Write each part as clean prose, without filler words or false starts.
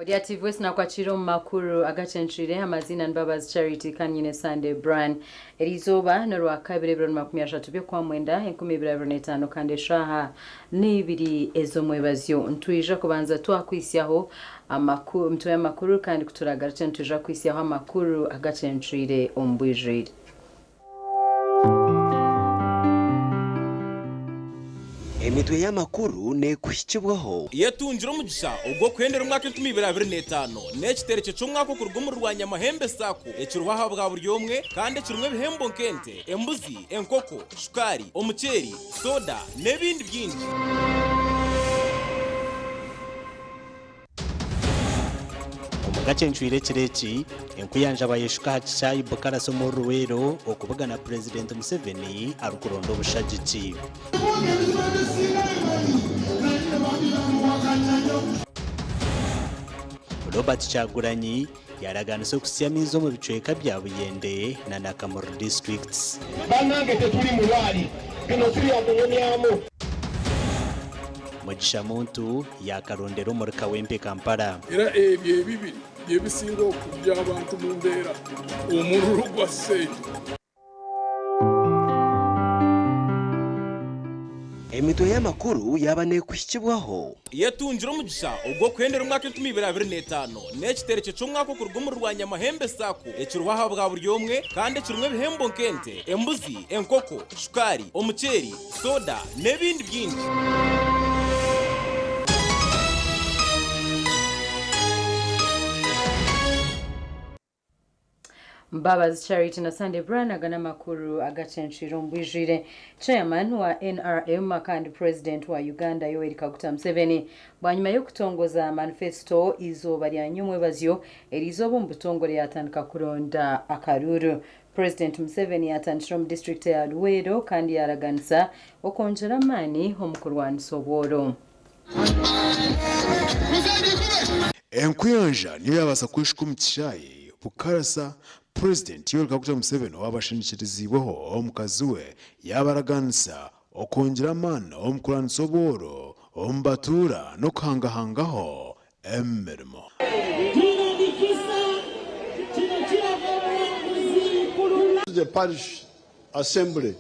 Orya TV West nakwakira omu makuru agacencwire amaziina ni Mbabazi Charity kandi nyine Sunday Brian. Eriizooba n'orwakabiri ebiro ni 30 by'okwamwenda 2025 kandi eshaaha n'ibiri ez'omwebazyo. Nitwija kubanza twakwisyaho amakuru mitwe y'amakuru kandi kuturagaruke nitwija kwisyaho amakuru agacencwire omu bwijwire. Emitwe y'amakuru neekuhikibwaho. Yetungire omugisha ogw'okuhendera omwaka 2025 n'ekiterekye ky'omwaka okuruga omuri Rwanyamahembe Sacco ekiriho aha bwa buri omwe kandi ekirimu ebihembo nk'ente, embuzi, enkoko, shukaari, omuceeri, soda n'ebindi bingi. Omu gacencwire ekiro eki, enkuyanja bayeshuka aha kishaayi Bukalasa omuri Luweero okubugana Purezidenti Museveni arikuronda obushagiki. Robert Kyagulanyi yaraganisa okusya amaizi omu bicweka bya Buyende na Nakamuru disiturikiti. Banange tetuli mulwali bino sibyakunyumyamu. Mugisha Muntu yaakarondera omuri Kawempe Kampala. Era ebyo ebibiri byebisinga okugya abantu mu mbeera, omururu gwa sente. Emitwe y'amakuru yaaba neekuhikibwaho. Yetungire omugisha ogw'okuhendera omwaka 2025 n'ekiterekye ky'omwaka okuruga omuri Rwanyamahembe Sacco ekiriho aha bwa buri omwe kandi ekirimu ebihembo nk'ente, embuzi, enkoko, shukaari, omuceeri, soda n'ebindi bingi. Mbabazi Charity na Sunday Brian aga n'amakuru agacencwire omu bwijwire. Chairman wa NRM kandi President wa Uganda Yoweri Kaguta Museveni bwanyima y'okutongoza manifesto eizooba rya nyomwebazyo eriizooba omu butongore yatandika kuronda akaruuru. Purezidenti Museveni yaatandikira omu disiturikiti ya Luweero kandi yaaraganisa okwongyera amaani omu kurwanisa obworo. Enkuyanja niyo yaabaasa kweshuka omu kishaayi Bukarasa, Purezidenti Yoweri Kaguta Museveni owaaba ashindikiriziibweho omukazi we yaabaraganisa okwongyera amaani omu kurwanisa obworo omu batuura n'okuhangahangaho emirimo. The parish assembly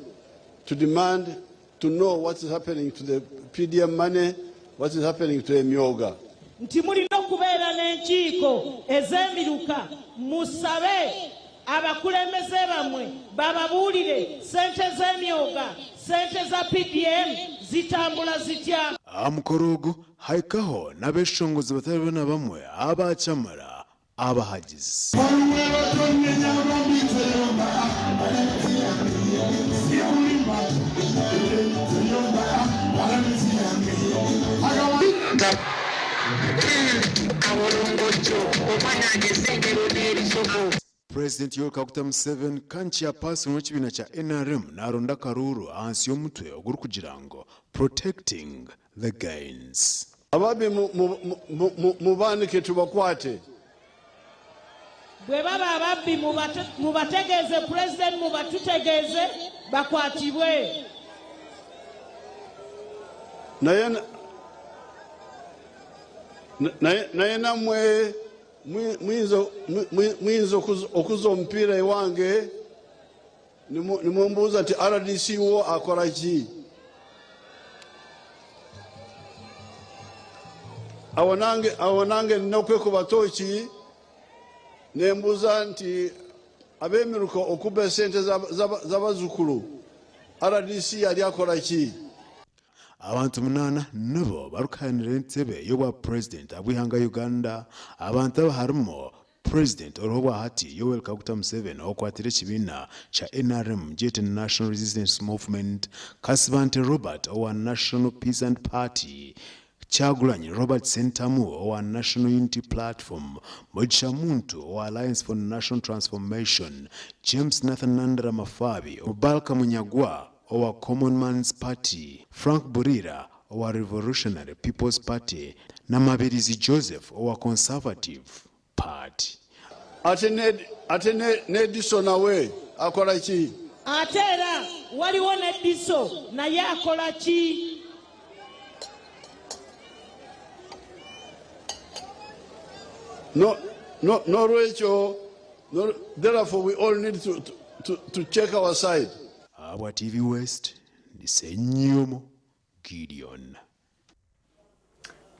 to demand to know what is happening to the PDM money, what is happening to Emyoga. Nti mulina okubeera n'enkiiko ez'emiruka musabe abakulembeze bammwe bababuulire ssente z'emyoga, ssente za PDM zitambula zitya. Aha mukoro ogu Hahikaho n'abeshongozi batari bamwe na bamwe abakyamara abahagizi. Purezidenti Yoweri Kaguta Museveni kandi Chairperson w'ekibiina kya NRM naronda akaruuru ahansi y'omutwe ogurikugira ngu Protecting the Gains. Ababi mubaanike tubakwate. Bwe baba ababbi mubategeeze Pulezidenti mubatutegeeze bakwatibwe. Naye namwe muyinza okuza omupiira ewange nimumbuuza nti rdc wo akora ki? Awo nange nina okwekuba tooki nembuuza nti ab'emiruka okubba esente z'abazzukulu rdc yali akora ki? Abantu munaana nibo barikuhayanira entebe y'obwa Purezidenti ahabw'eihanga Uganda. Abantu aba harimu Purezidenti oriho obwahati Yoweri Kaguta Museveni okwatire ekibiina kya NRM gyete National Resistance Movement, Kasibante Robert owa National Peasant Party, Kyagulanyi Robert Ssentamu owa National Unity Platform, Mugisha Muntu owa Alliance for National Transformation, James Nathan Nandala Mafabi, Mubaraka Munyagwa owa Common Man's Party, Frank Burira owa Revolutionary People's Party na Mabirizi Joseph owa Conservative Party. Ate ne Diso nawe akola ki? Ate era waliwo ne Diso naye akola ki? No, no, n'olwekyo, no, therefore we all need to, to, to check our side. Ahabwa TV West, ndi Ssenyomo Gideon.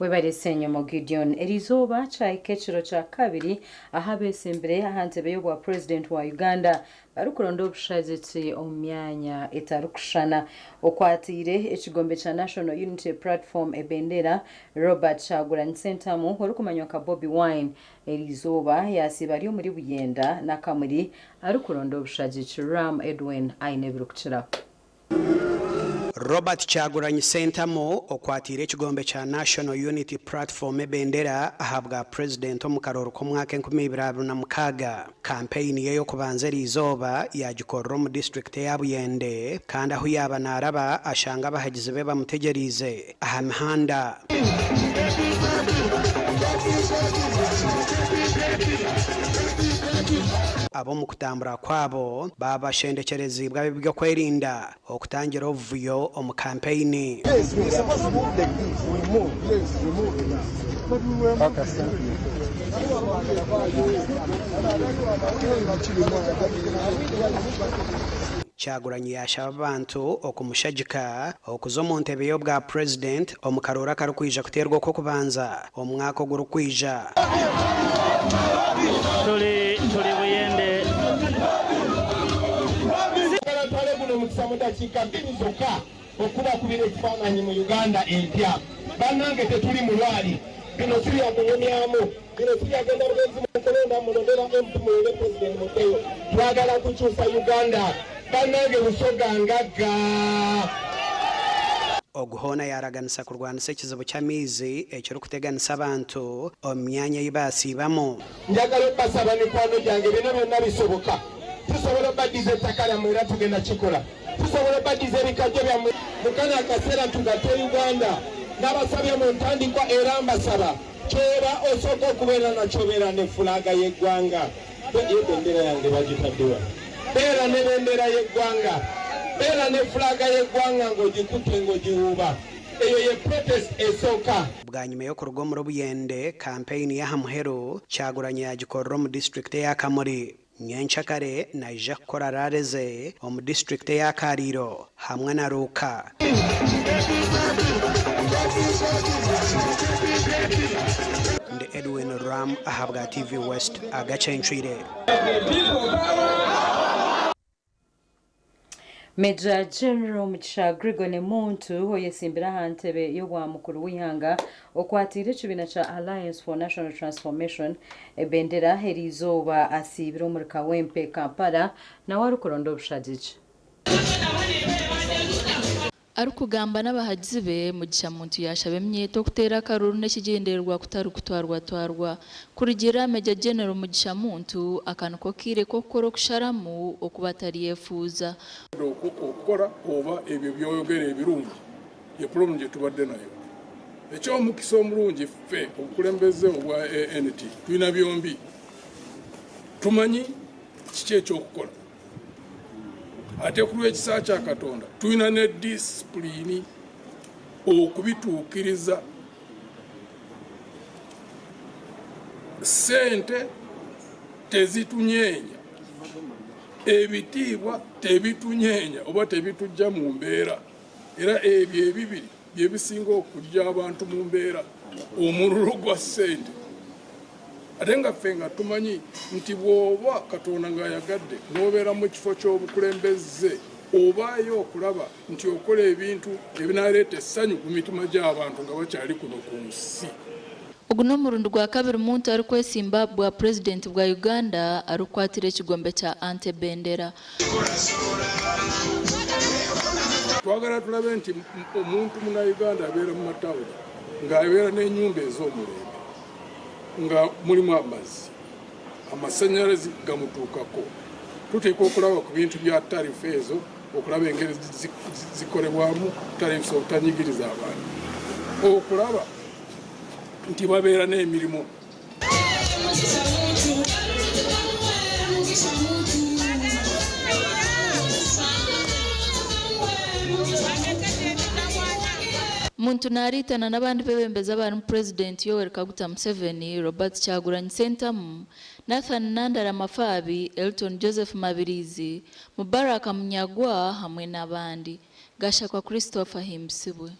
Webare Ssenyomo Gideon. Erizooba kyahika ekiro kya kabiri ahu abeesimbire aha ntebe y'obwa purezidenti wa Uganda barikuronda obushagiki omu myanya etarikushushana. Okwatiire ekigombe kya National Unity Platform ebendera, Robert Kyagulanyi Ssentamu orikumanywa nka Bobi Wine eriizooba yaasiiba ari omuri Buyenda na Kamuli arikuronda obushagiki. Ram Edwin aine ebirikukiraho. Robert Kyagulanyi Ssentamu okwatiire ekigombe kya National Unity Platform ebendera ahabwa Purezidenti omu karooro k'omwaka 2026. Kampeyini ye y'okubanza eriizooba yaagikorera omu disiturikiti eya Buyende kandi ahu yaaba naaraba ashanga abahagizi be bamutegyereize aha mihanda. Ab'omu kutambura kwabo baaba bashendekyereziibwe ab'eby'okwerinda okutangira obuvuyo omu kampeyini. Kyagulanyi yaashaba abantu okumushagika okuza omu ntebe y'obwa Purezidenti omu karooro akarikwija kuteerwa okw'okubanza omu mwaka ogurikwija. Tuli tuli Buyende. Njagala ntwale guno omukisa mu dakiika bbiri zokka okubakubira ekifaananyi mu Uganda empya. Bannange tetuli mu lwali, bino si bya kunyumyamu, bino si bya genda bugenzi mu kulonda mulonde ba MP mulonde Pulezidenti muddeyo. Twagala kukyusa Uganda. Bannange Busoga ngagga. Ogu hoona yaaraganisa kurwanisa ekizibu ky'amaizi ekirikuteganisa abantu omu myanya ei baasiibamu. Njagala obbasaba mikwano gyange bino byonna bisoboka. Tusobola obbaddiza ettaka lyammwe era tugenda kikola. Tusobola obbaddiza ebikajjo byammwe. Mu kano akaseera tugatte Uganda. Nabasabye mu ntandikwa era mbasaba ky'oba osooka okubeera nakyo beera ne fulaaga y'eggwanga. Ye bendera yange bagitadde wa? Beera ne bendera y'eggwanga. Beera ne fulaaga y'eggwanga ng'ogikutte ng'ogiwuuba. Eyo ye protest esooka. Bwanyima y'okuruga omuri Buyende, kampeyini y'aha muheru Kyagulanyi yaagikorera omu disiturikiti eya Kamuli. Nyenkyakare naija kukora raare ze omu disiturikiti eya Kariiro hamwe na Luuka. Ndi Edwin Ram ahabwa TV West agacencwire. Major General Mugisha Gregory Muntu oyesimbire aha ntebe y'obwa mukuru w'eihanga okwatiire ekibiina kya Alliance for National Transformation ebendera eriizooba asiibire omuri Kawempe, Kampala nawe arikuronda obushagiki. Arikugamba n'abahagizi be, Mugisha Muntu yaashaba eminyeeto okuteera akaruru n'ekigyendererwa kutari kutwarwatwarwa. Kurugiirira aha Major General Mugisha Muntu, aka niko kaire k'okukora okusharamu oku bataryefuuza. Okukora oba ebyo by'oyogera ebirungi ye pulobulemu gye tubadde nayo. Eky'omukisa omurungi ffe obukulembeze obwa ANT tulina byombi. Tumanyi kiki eky'okukora ate ku lw'ekisa kya Katonda tulina ne disipulini okubituukiriza. Ssente tezitunyeenya, ebitiibwa tebitunyeenya oba tebitujja mu mbeera era ebyo ebibiri bye bisinga okujja abantu mu mbeera, omululu gwa ssente. Ate nga ffe nga tumanyi nti bw'oba Katonda ng'ayagadde n'obeera mu kifo ky'obukulembeze obaayo okulaba nti okola ebintu ebinaaleeta essanyu mu mitima gy'abantu nga bakyali kuno ku nsi. Ogu n'omurundi gwa kabiri Muntu arikwesimba aha bwa Purezidenti bwa Uganda arikukwatira ekigombe kya Ante Bendera. Twagala tulabe nti omuntu Munnayuganda abeera mu matawuni ng'abeera n'ennyumba ez'omulembe nga mulimu amazzi, amasanyalaze gamutuukako. Tuteekwa okulaba ku bintu bya tarifu ezo okulaba engeri zikolebwamu tariffs obutanyigiriza abantu, okulaba nti babeera n'emirimu. Muntu nariitana n'abandi bebembezi abarimu Purezidenti Yoweri Kaguta Museveni, Robert Kyagulanyi Ssentamu, Nathan Nandala Mafabi, Elton Joseph Mabirizi, Mubarak Munyagwa hamwe n'abandi. Gashakwa Christopher Ahimbisibwe.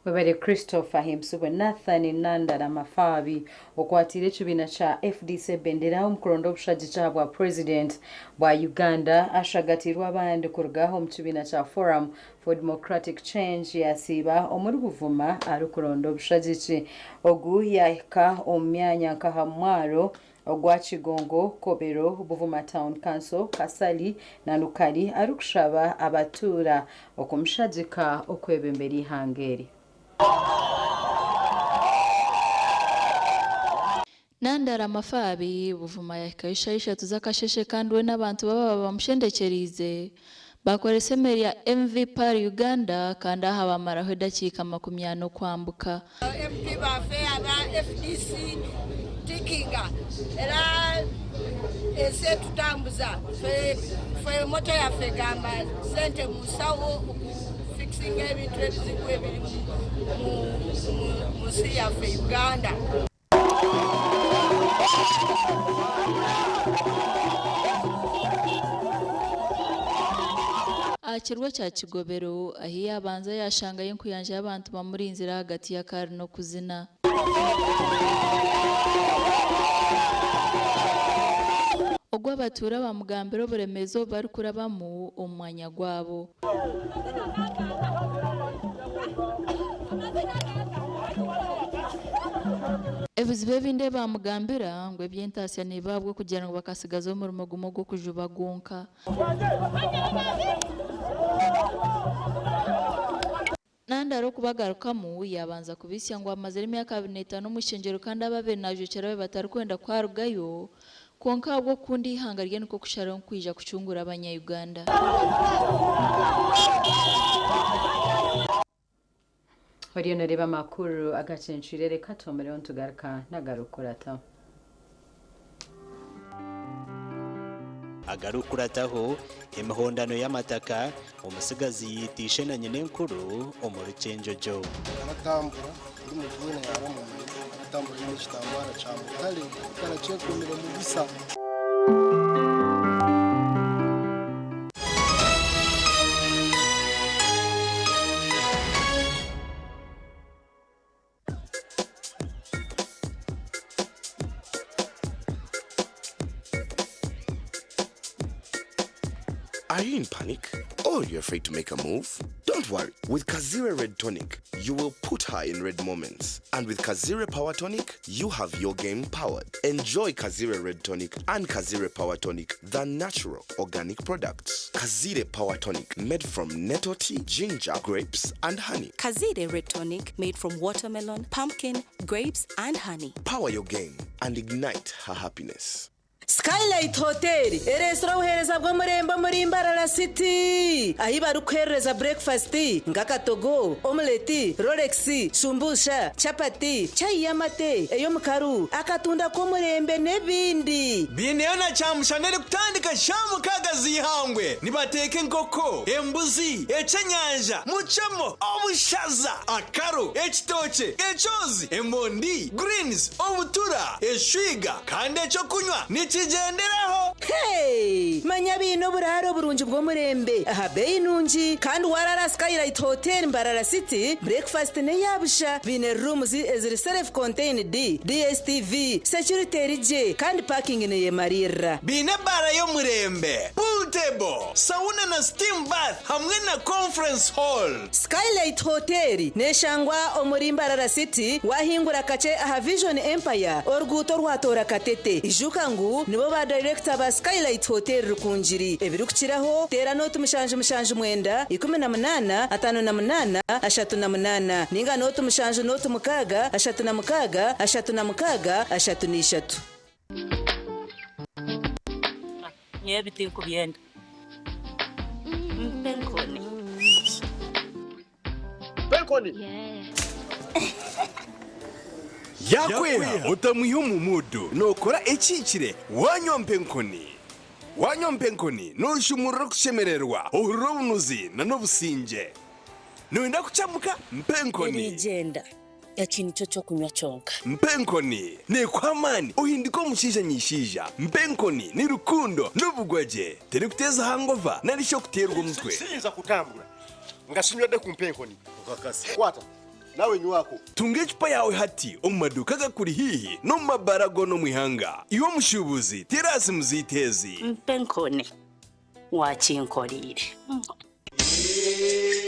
Webare Christopher Ahimbisibwe. Nathan Nandala Mafabi okwatiire ekibiina kya FDC ebendera omu kuronda obushagiki ahabwa Purezidenti bwa Uganda ashagatiirwe abandi kuruga omu kibiina kya Forum for Democratic Change yasiiba omuri Buvuma arikuronda obushagiki. Ogu yahika omu myanya nka aha mwaro ogwa Kigongo, Kobero, Buvuma Town Council, Kasali na Lukali arikushaba abatuura okumushagika okwebembera eihanga eri. Nandala Mafabi, Buvuma yahikayo shaaha ishatu z'akasheeshe kandi we n'abantu be ababa bamushendekyeriize baakoresa emeeri ya MV Pearl Uganda kandi aha baamaraho edakiika 40 okwambuka. MP baffe aba FDC tikinga era ensi etutambuza ffe moto yaffe egamba sente mu nsawo okufikisinga ebintu ebizibu ebiri mu nsi yaffe Uganda. Aha kirwa kya Kigobero ahi yaabanza yaashangayo enkuyanja y'abantu bamurinzire ahagati y'akaari n'okuzina. Ogwo abatuura bamugambira oburemeezi obu barikurabamu omu mwanya gwabo. Ebizibu ebindi ebi baamugambira ngu eby'entaasya nibibahabwa kugira ngu bakatsigaza omurimo gumwe ogw'okujuba gwonka. Nandala okubagarukamu, yaabanza kubitsya ngu amazire emyaka 25 omu ishengyero kandi abu abaire naajwekyera be batarikwenda ku arugayo, kwonka ahabw'okukunda eihanga rye nikwo kusharaho kwija kucungura abanya-Uganda. Oriyo noreeba amakuru agacencwire reka twomereho nitugaruka n'agarikukurataho. Agarikukurataho, emihondano y'amataka, omutsigazi yaita ishe na nyinenkuru omu rukyenjojo. Aratambura buri muntu weena yaaba amumanyire, aratambura aine ekitambara kya mutare arakyekomire mubisa. Are you in panic? Or you're afraid to make a move? Don't worry. With Kazire Red Tonic, you will put her in red moments. And with Kazire Power Tonic, you have your game powered. Enjoy Kazire Red Tonic and Kazire Power Tonic, the natural organic products. Kazire Power Tonic, made from nettle tea, ginger, grapes, and honey. Kazire Red Tonic, made from watermelon, pumpkin, grapes, and honey. Power your game and ignite her happiness. Skylight Hotel ereetsire obuheereza bw'omurembe omuri Mbarara City ahi barikuheerereza burekifasiti nk'akatogo, omuleti, rolex, shumbusha, chapati, chai y'amate, ey'omukaru, akatunda k'omurembe n'ebindi. Baineyo na kyamushana erikutandika shaaha mukaaga z'eihangwe. Nibateeka enkoko, embuzi, eky'enyanja, mucemo, obushaza, akaru, ekitookye, ekyozi, emondi, greens, obutura, eshwiga kandi eky'okunywa nikigyenderaho. Hey! Manya baine oburaaro burungi bw'omurembe aha beeyi nungi kandi waraara aha Skylight Hotel Mbarara City, breakfast n'eya busha. Baine rooms eziri self contained, DSTV, security eri gye kandi parking neyemariirira. Baine ebaara y'omurembe, pool table, sauna na steam bath hamwe na conference hall. Skylight Hotel neshangwa omuri Mbarara City wahingura kakye aha Vision Empire oruguuto orwatoora Katete. Ijuka ngu nibo ba dayirekita ba Skylight Hotel Rukungiri. Ebirikukiraho teera nooti 779 18 58 38 ninga nooti 7 nooti 6 36 36 33. Nyowe ebi tinkubyenda. Mpa enkoni. Mpa enkoni. Yaakweha otamwiha omu muudu nookora ekihikire waanywa mpa enkoni. Waanywa mpa enkoni nooshumurura okushemererwa, ohurira obunuzi n'obusingye. Noyenda kucamuka? Mpa enkoni. Eriigyenda. Eki nikyo ky'okunywa kyonka. Mpa enkoni. Neekuha amaani ohinduke omushaija nyaishaija. Mpa enkoni ni rukundo n'obugwagye. Terikuteeza hangova nari shi okuteerwa omutwe. Siyinza kutambura nga sinywedde ku mpa enkoni. Kwata nawe nywako. Tunga ecupa yaawe hati omu maduuka agakuri haihi n'omu mabaara goona omu ihanga. Iwe omushuubuzi, teera aha simu zaitu ezi. Mpa enkoni. Wakinkoreire.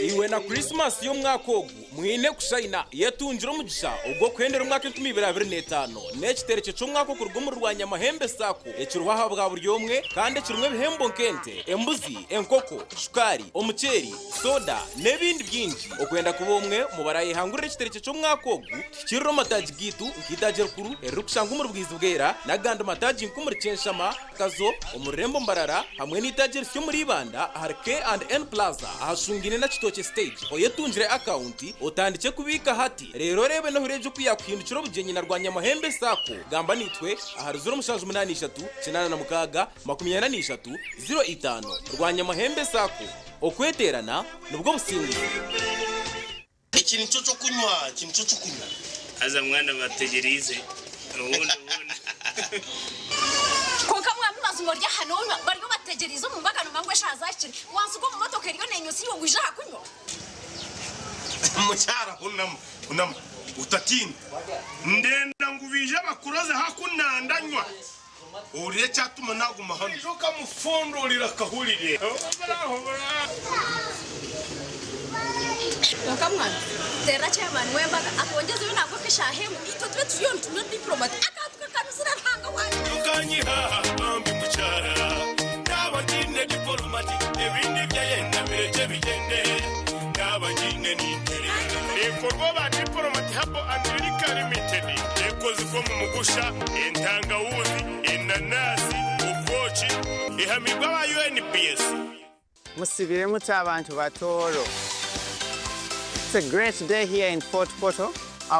Iwe na Krisimasi y'omwaka ogu mwine kushayina. Yetungire omugisha ogw'okuhendera omwaka 2025 n'ekiterekye ky'omwaka okuruga omuri Rwanyamahembe sacco ekiriho aha bwa buri omwe kandi ekirimu ebihembo nk'ente, embuzi, enkoko, shukaari, omuceeri, soda n'ebindi bingi. Okwenda kuba omwe omu barayehangurira ekiterekye ky'omwaka ogu, tuhikirire omu mataagi gaitu nk'eitaagi erikuru eririkushangwa omuri Bwizibwera n'agandi mataagi nk'omuri Kyenshama, Kazo, omu rurembo Mbarara hamwe n'eitaagi erisya omuri Ibanda ahari K and N Plaza ahashungaine na Kitookye Stage. Oyetungire akawunti otandikye kubiika hati reero oreebe n'ohurire gye oku yaakuhindukira obugyenyi na Rwanyamahembe Sacco. Gamba naitwe ahari 0783 86 43 05. Rwanyamahembe Sacco, okweteerana nibwo businguzi. Eki nikyo ky'okunywa, eki nikyo ky'okunywa. Haza mwana bategyereize obundi obundi. Kwonka mwami mazima ori aha nonywa bariyo bategyereize omu mbaga nomanya ngu eshaaha zahikire wansiga omu motoka eriyo nenywesa iwe waija aha kunywa. Mukyara hunama hunama otatiina ndenda ngu baije bakurozeho aku nandanywa Ohurire ekyatuma naaguma hanu. Oija okamufundurira akahurire. Kwonka mwana, teerera chairman w'embaga atwongyezeyo nangwa nk'eshaaha emwe itwe tube turiyo nitunywa diplomat akantu kakanuzire Ruhanga wangye. Tokanyiha aha bambi mukyara, naaba ngiine dipolomati ebindi byayenda birekye bigyende, naaba ngiine ninterera. Ekorwa ba Diplomat Herbal and Liquor Limited. Ekozirwe omu mugusha, entangawuzi, enanasi, obwoki. Ehamiibwe aba UNBS. Musibire muta abantu ba Tooro? It's a great day here in Fort Portal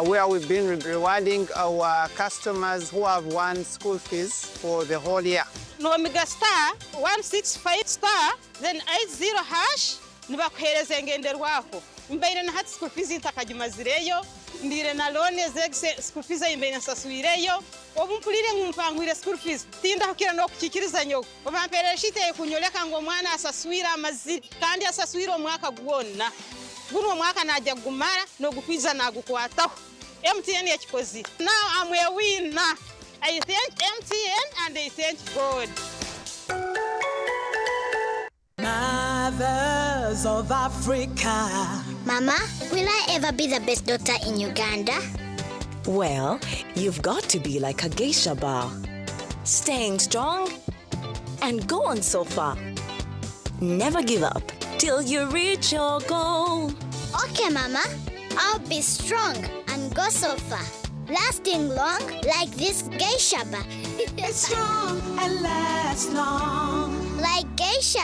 where we've been rewarding our customers who have won school fees for the whole year. Nomiga star 165 star then 80 hash nibakuheereza engenderwaho. Mbaire na hati school fees ntakagimazireyo, ndiire na loan ez'egise school fees ei mbaire nsaswireyo. Obu mpuriire ngu mpangwire school fees, tindahukira n'okukikiriza nyowe. Bampeerera sheet erikunyoreka ngu omwana asaswire amazire kandi asaswire omwaka gwona. Gunu omwaka naija kugumara n'ogukwija nagukwataho. MTN ekikozire. Now I'm a winner. I thank MTN and I thank God. Mothers of Africa. Mama, will I ever be the best daughter in Uganda? Well, you've got to be like a geisha bar. Staying strong and go on so far. Never give up till you reach your goal. Okay, Mama. I'll be strong and go so far. Lasting long like this geisha bar. Strong and last long. Like geisha.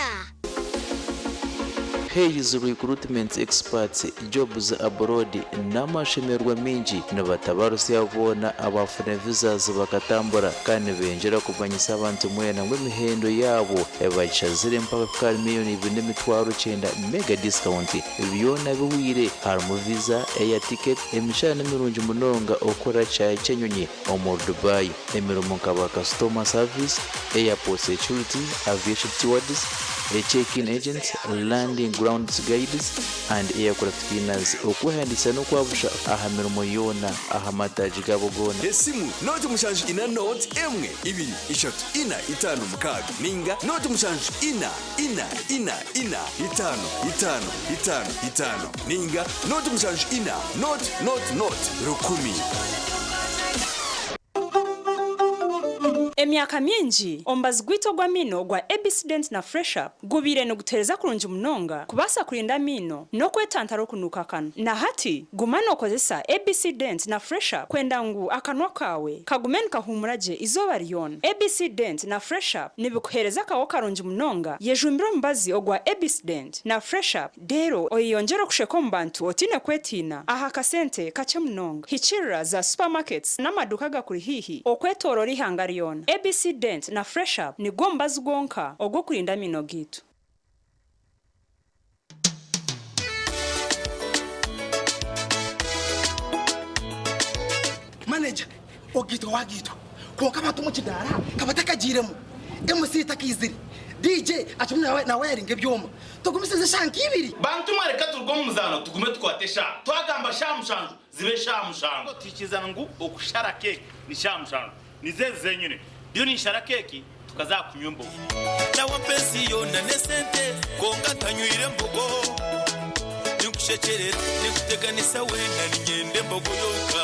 Hayes Recruitment Experts Jobs Abroad n'amashemererwa maingi nibatabarusya boona abaafuna visas bakatambura kandi nibengyera kumanyisa abantu mwena ngu emihendo yaabo bagishazire mpaka kuhika ahari miriyoni ibiri n'emitwaro kyenda mega discount byona bihwire harimu visa, air ticket, emishahara nimirungi munonga okukora kishaayi ky'enyonyi omuri Dubai emirimo nka ba customer service, airport security, aviation stewards, check-in agents, landing grounds guides and aircraft cleaners. Okwehandiikisa n'okwabusha aha mirimo yoona aha mataagi gaabo goona. Esimu nooti mushanju ina nooti emwe ibiri ishatu ina itaano mukaaga ninga nooti mushanju ina ina ina ina itaano itaano itaano itaano ninga nooti mushanju ina nooti nooti nooti rukumi. Emyaka mingi, omubazi gwaitu ogw'amaino ogwa ABC Dent na Fresh Up gubaire nigutuheereza kurungi munonga kubaasa kurinda amaino n'okwetantara okunuuka akanwa. Na hati, guma nookozesa ABC Dent na Fresh Up kwenda ngu akanwa kaawe kagume nikahuumura gye eizooba ryona. ABC Dent na Fresh Up nibikuheereza akaho karungi munonga. Yejumbire omubazi ogwa ABC Dent na Fresh Up reero oyeyongyere okusheka omu bantu otaine kwetiina aha kasente kakye munonga. Hikirira za supermarkets n'amaduuka agakuri haihi okwetooroora eihanga ryona. ABC Dent na Fresh Up nigwo mubazi gwonka ogw'okurinda amaino gaitu. Manager ogaitwa wagaitwa kwonka abantu omu kidaara kabatakagiiremu, MC takaizire, DJ akirimu nawayaringa ebyoma. Tugumisirize eshaaha nk'ibiri. Bantu mwe reka turuge omu muzaano tugume tukwate eshaaha. Twagamba shaaha mushanju zibe shaaha mushanju. Tuhikirizana ngu okushara keeki ni shaaha mushanju. Nizo ezi zenyine. Ndiyo ninshara keeki tukaza aha kunywa embogo. Nawampa ensi yoona n'esente kwonka ntanywire mbogo. Ninkushekyerera, ninkuteganisa weena niinyenda embogo yonka.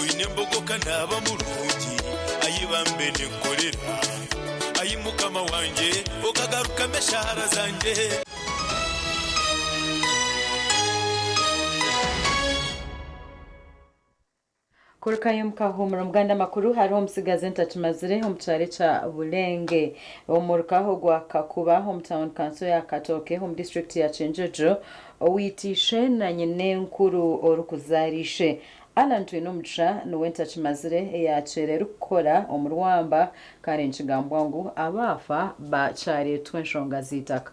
Oine embogo ka naaba murungi, ai bambe ninkukorera. Ai Mukama wangye, okagarukamu eshaara zangye. Kurukayo omu kahuumuro Muganda amakuru hariho omutsigazi entakimazire omu kyaro ekya Bulenge omu muruka ogwa Kakuba omu tauni kanso ya Katooke omu disiturikiti ya Kyenjojo owaita ishe na nyinenkuru orikuzaara ishe. Allan Twinomugisha niwe ntakimazire eyakyeera erikukora omu rwamba kandi nikigambwa ngu abaafa bakyareetwa enshonga z'eitaka.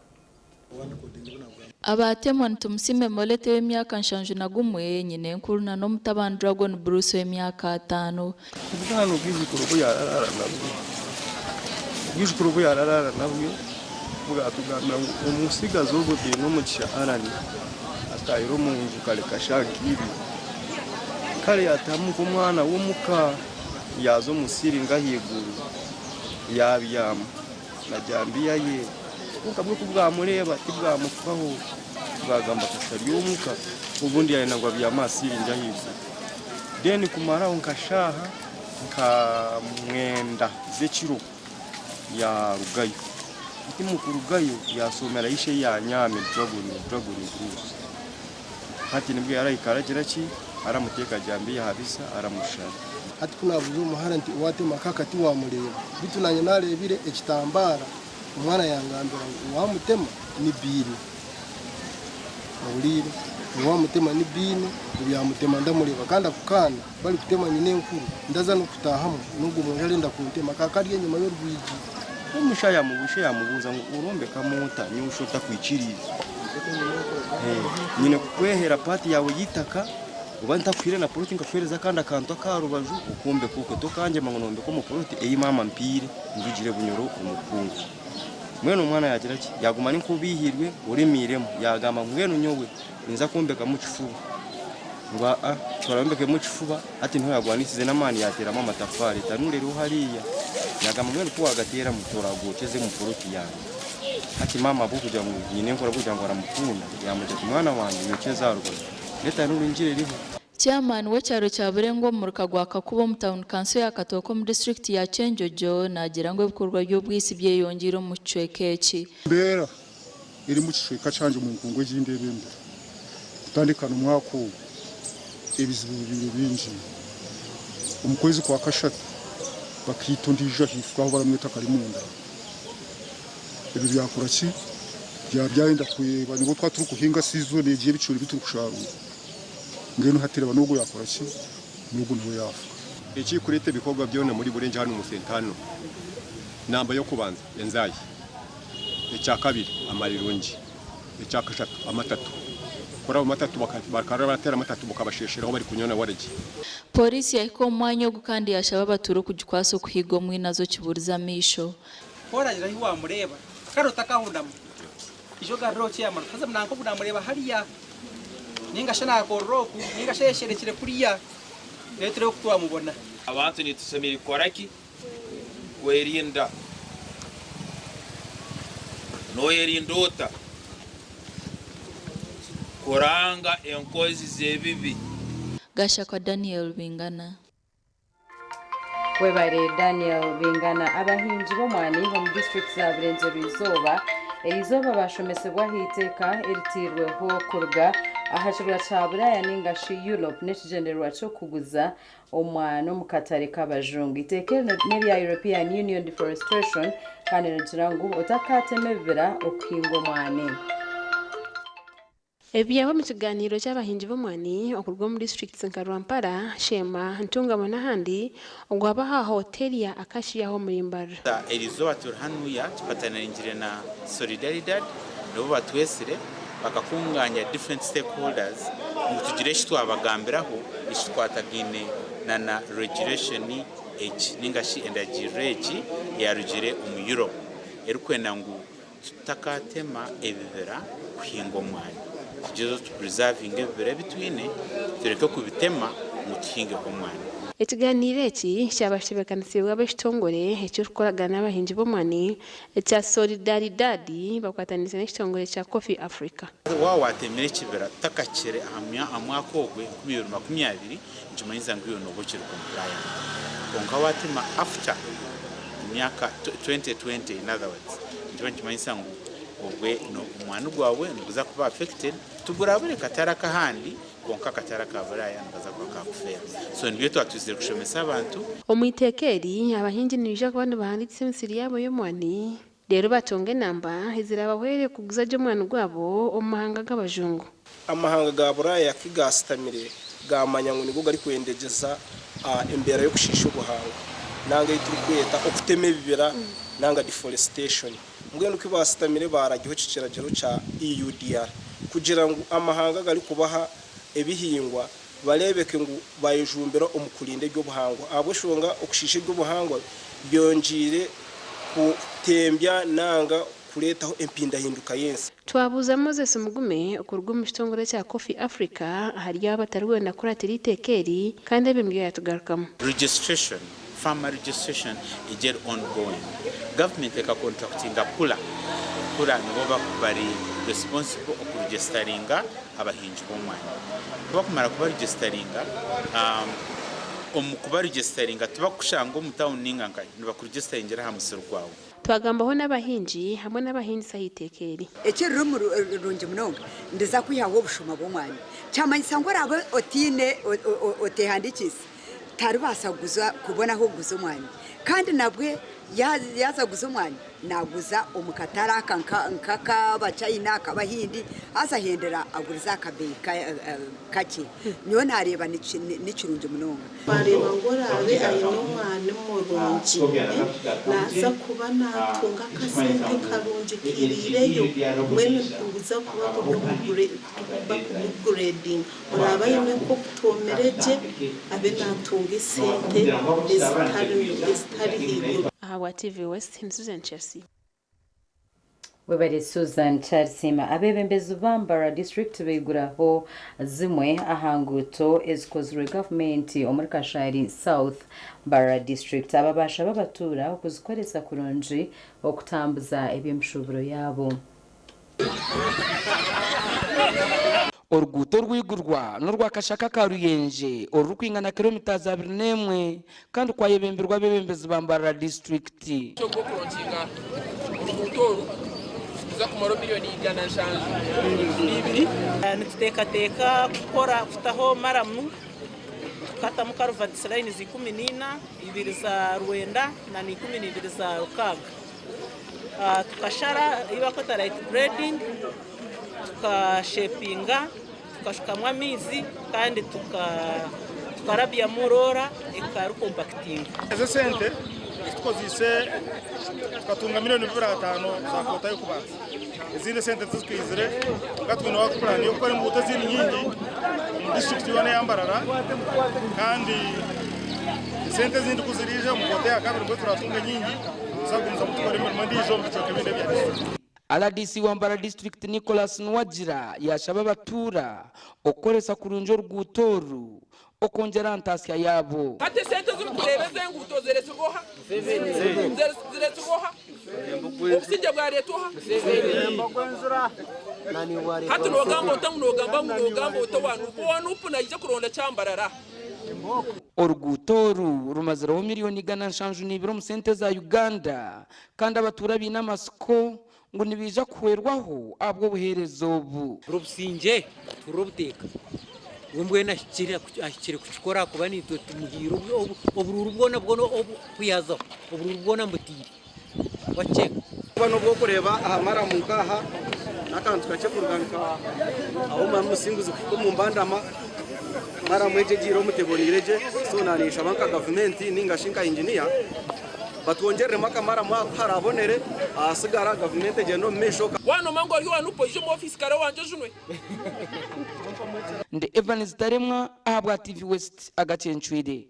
Abatemwa ni Tumusiime Molete ow'emyaka 71, nyinenkuru na n'omutabani Dragon Bruce ow'emyaka ataano. Obwana obwijukuru obu yararaara nabwo, obwijukuru obu yararaara nabwo bwatugambira ngu omutsigazi ogwo Bainomugisha Allan ataahire omu nju kare kashaaha nk'ibiri. Kare yaatahamu nk'omwana w'omuka yaaza omu siiringi ahaiguru yaabyama. Na jambiya ye. Kwonka bwo ku bwamureeba tibwamufaho, bwagamba kasita ari omuka, obundi yayenda ngu abyame aha siiringi ahaiguru. Then kumaraho nka shaaha nka mwenda z'ekiro yaarugayo. Hati mu kurugayo yaasomera ishe yaanyaami Dragon, Dragon Bruce. Hati nibwo yarahika aragira ki? Aramuteeka jambiya aha bisa aramushara. Hati ku naabuuza omuhara nti, Owaatema akaka tiwaamureeba? Beitu naanye naareebire ekitambaara, omwana yangambira ngu owaamutema ni Biine. Ohuriire? Owaamutema ni Biine, obu yaamutema ndamureeba. Kandi ako kaana barikutema nyinenkuru, ndaza n'okutaahamu n'ogwo mwojo arenda kuntema, akaba kari enyima y'orwigi. Omusha yamubuusha yamubuuza ngu, Orombekamu ota nyowe shi otakwikiriize? Nyine kukwehera paati yaawe y'eitaka, oba ntakuhaire na poloti nkakuheereza akandi akantu ak'aha rubaju okombeka okwe. Tokangyema ngu nombeka omu poloti ei maama ampaire ndugire Bunyoro omu bukungu. Mbwenu omwana yaagira ki? Yaaguma ari nk'obiihirwe oremiiremu. Yaagamba ngu mbwenu nyowe ninza kwombekamu kifuba. Ngu aa, torombekemu kifuba, hati niho yaagwanisize n'amaani yaateeramu amatafaari. Etanuuru eriho hariya. Yaagamba mbwenu ku waagateeramu toraagokyeze omu poloti yangye. Hati maama ahabw'okugira ngu nyinenkuru ahabw'okugira ngu aramukunda, yaamugira ati mwana wangye nyokyeza aha rubaju. N'etanuuru ngiri eriho. Chairman w'ekyaro kya Burengo omu muruka gwa Kakuba omu tauni kanso ya Katooke omu disiturikiti ya Kyenjojo naagira ngu ebikorwa by'obwitsi byeyongyeire omu kicweka eki. Embeera eri omu kicweka kyangye omu nkungu egi ndebembera kutandika n'omwaka ogu ebizibu bibaire bingi. Omu kwezi kwa kashatu bakaita ondiijo ahaifo ahu baramweta Karimunda. Ebyo byakora ki? Byaba byayenda kureeba nibwo twaba turikuhinga sizoni egi y'ebicoori ebi turikusharuura. Mbwenu hati reeba n'ogwo yaakora ki? N'ogwo nawe yaafa. Ekirikureeta ebikorwa byona omuri Burenje hanu omu Sentano, namba y'okubanza enzaahi, ekyakabiri amarirungi, ekyakashatu amatatu. Kuraba amatatu bakaba barateera amatatu bukabasheesheraho barikunywa na waragi. Pooriisi yahika omu mwanya ogu kandi yashaba abatuura okugikwasa okuhiga omwinazi okiburize amaisho. Ku oraagira ahi waamureeba, kare otakahunama, ija ogarure chairman oti haza nanka ogu naamureeba hariya, nainga shi naakorera oku, nainga shi ayesherekire kuriya, reero tureebe oku twamubona. Abantu nitusemeriire kukora ki kwerinda? Noyerinda ota kuranga enkozi z'ebibi? Gashakwa Daniel Bingana. Webare Daniel Bingana. Abahingi b'omwani omu disiturikiti za Burengyerwa-izooba eriizooba bashomesibwa aha iteeka eriteirweho kuruga aha kirwa kya Buraaya ninga shi Europe n'ekigyendererwa ky'okuguza omwani omu katare k'abajungu. Eiteeka erino n'erya European Union Deforestation kandi nirigira ngu otakaatema ebibira okuhinga omwani. Ebi byaba omu kigaaniiro ky'abahingi b'omwani okuruga omu disiturikiti nka Rwampara, Sheema, Ntungamo n'ahandi ogwaba aha hoteeri ya Acacia aho omuri Mbarara. Erizooba turi hanuya tufatanirire na Solidaridad nibo batwesire bakakunganya different stakeholders ngu tugire eki twabagambiraho Nikikwatagaine na na regulation egi ninga shi endagiriro egi eyarugire omu Europe erikwenda ngu tutakatema ebibira kuhinga omwani. Tugyezeho tu preservinge ebibira ebi twine tureke kubitema ngu tuhingeho omwani. Ekiganiiro eki kyaba kitebeekanisiibwe ab'ekitongore ekirikukoragana n'abahingi b'omwani ekya Solidaridad bakwataniise n'ekitongore kya Coffee Africa. Waaba waatemire ekibira tutakakire aha mwaka ogwo 2020, nikimanyisa ngu iwe nooba okiri compliant. Kwonka waatema after emyaka 2020 in other words, nikiba nikimanyisa ngu obwe omwani gwawe niguza kuba affected, tigurabure katare ak'ahandi kwonka akatare aka Buraaya nikaza kuba kaakufeera. So nibyo twatwizire kushomesa abantu. Omu iteeka eri, abahingi nibaija kuba nibahandiikisa emisiri yaabo y'omwani reero batunge enamba eziraabahwere kuguza gye omwani gwabo omu mahanga g'abajungu. Amahanga ga Buraaya ku gaasitamire gaamanya ngu nigo garikwendegyeza embeera y'okushiisha obuhangwa nanga ei turikweta okutema ebibira nanga deforestation. Mbwenu ku baasitamire baaragiho eki kiragiro kya EUDR kugira ngu amahanga agarikubaha ebihingwa bareebeke ngu baayejumbira omu kurinda eby'obuhangwa ahabw'eshonga okushiisha eby'obuhangwa byongyeire kutembya nanga kureetaho empindahinduka y'ensi. Twabuuza Moses Mugume okuruga omu kitongore ekya Coffee Africa ahari abo abatarikwenda kukuratira eiteeka eri kandi ebi nibyo yaatugarukamu. Registration, Farmer registration egyo eri ongoing. Government eka contractinga Pula, Pula nibo bari responsible okuregisitaringa abahingi b'omwani. Kubakumara kubaregisitaringa, omu kubaregisitaringa tibakukushanga omu town ninga nkahi, nibakuregisitaringira aha musiri gwawe. Twagambaho n'abahingi hamwe n'abahingisa aha iteeka eri. Ekiriri murungi munonga ndiza kwihaho obushuma bw'omwani. Kyamanyisa ngu oraabe otaine oteehandiikiise taribaasa kuguza kubona ah'okuguza omwani. Kandi nabwe yaaza kuguza omwani naaguza omu katare aka nk'ak'Abachina, ak'Abahindi haza ahendera agurize aha kabeeyi kakye. Nyowe naareeba ni kirungi munonga. Twareeba ngu oraabe aine omwani murungi, naaza kuba naatunga akasente karungi kairiireyo, mbwenu niguza kuba guri bakugugureedinga. Oraabe aine nk'obutoomire gye, abe naatunga esente ezitari haiguru. Ahabwa TV West, ndi Susan Chelsea. Webare Susan Kyarisiima. Abeebembezi ba Mbarara district baiguraho zimwe aha nguuto ezikozirwe gavumenti omuri Kashari South, Mbarara district. Aba baashaba abatuura okuzikoresa kurungi okutambuza eby'emishuuburo yaabo. Oruguuto orwigurwa n'orwa Kashaka ka Ruyenje orurikwingana kilomitazi 21 kandi kwayebembirwa abeebembezi ba Mbarara disiturikiti. Ogw'okuronkinga oruguuto oru nikuza kumaraho miriyoni 702. Nituteekateeka kukora kutaho maramu tukatamu karuvatisi layinizi 14, ibiri za rwenda na 12 za rukaaga. Tukashara ei barikweta rayiti gureedingi, tukashepinga, tukashukamu amaizi kandi tukarabyamu roora ekarikompakitinga. Ezi esente ezitukozeise tukatunga 250,000,000 za koota y'okubanza. Ezindi esente tizikaizire kwonka twine work plan y'okukora enguuto ezindi nyingi omu disiturikiti yoona eya Mbarara kandi esente ezindi ku ziriija omu koota eya kabiri nibwo turatunga nyingi tuza kugumizamu tukore emirimo endiijo omu bicweka ebindi ebya disiturikiti. Rdc wa Mbarara disiturikiti Nicholas Nuwagira yaashaba abatuura okukoresa kurungi oruguuto oru okwongyera aha ntaasya yaabo. Hati esente ezirikureeba ez'enguuto zireetsirwe oha? Zireetsirwe oha? Obusingye bwareetwa oha? Hati noogamba ota ngu noogamba ngu noogamba ota owa Nuupu? Owa Nuupu naija kuronda Kyambarara. Oruguuto oru rumazireho miriyoni 172 omu sente za Uganda kandi abatuura baine amatsiko ngu nibaija kuhwerwaho ahabw'obuheereza obu. Tuhurire obusingye, tuhurire obuteeka. We mbwenu ahikire ahikire kukikora ahakuba naitwe tumuhaire oburuuru bwona bwona obu kwihazaho oburuuru bwona mbutaire. Wakyenga. Kuba n'obwokureeba aha maramu nk'aha n'akantu kakye kuruga nka aho Mwami Musinguzi kuhika omu Mbandama maramu egi egiire omu teboniire gye so na ninshaba nka gavumenti ninga shi nka inginiya. Batwongyereremu akamaramu aho ku haraabonere, ahasigara gavumenti egyende omu maisho. Wanoma ngu ori owa NUP oije omu ofiisi kare owangye ojunwe. Ndi Evans Taremwa ahabwa TV West agacencwire.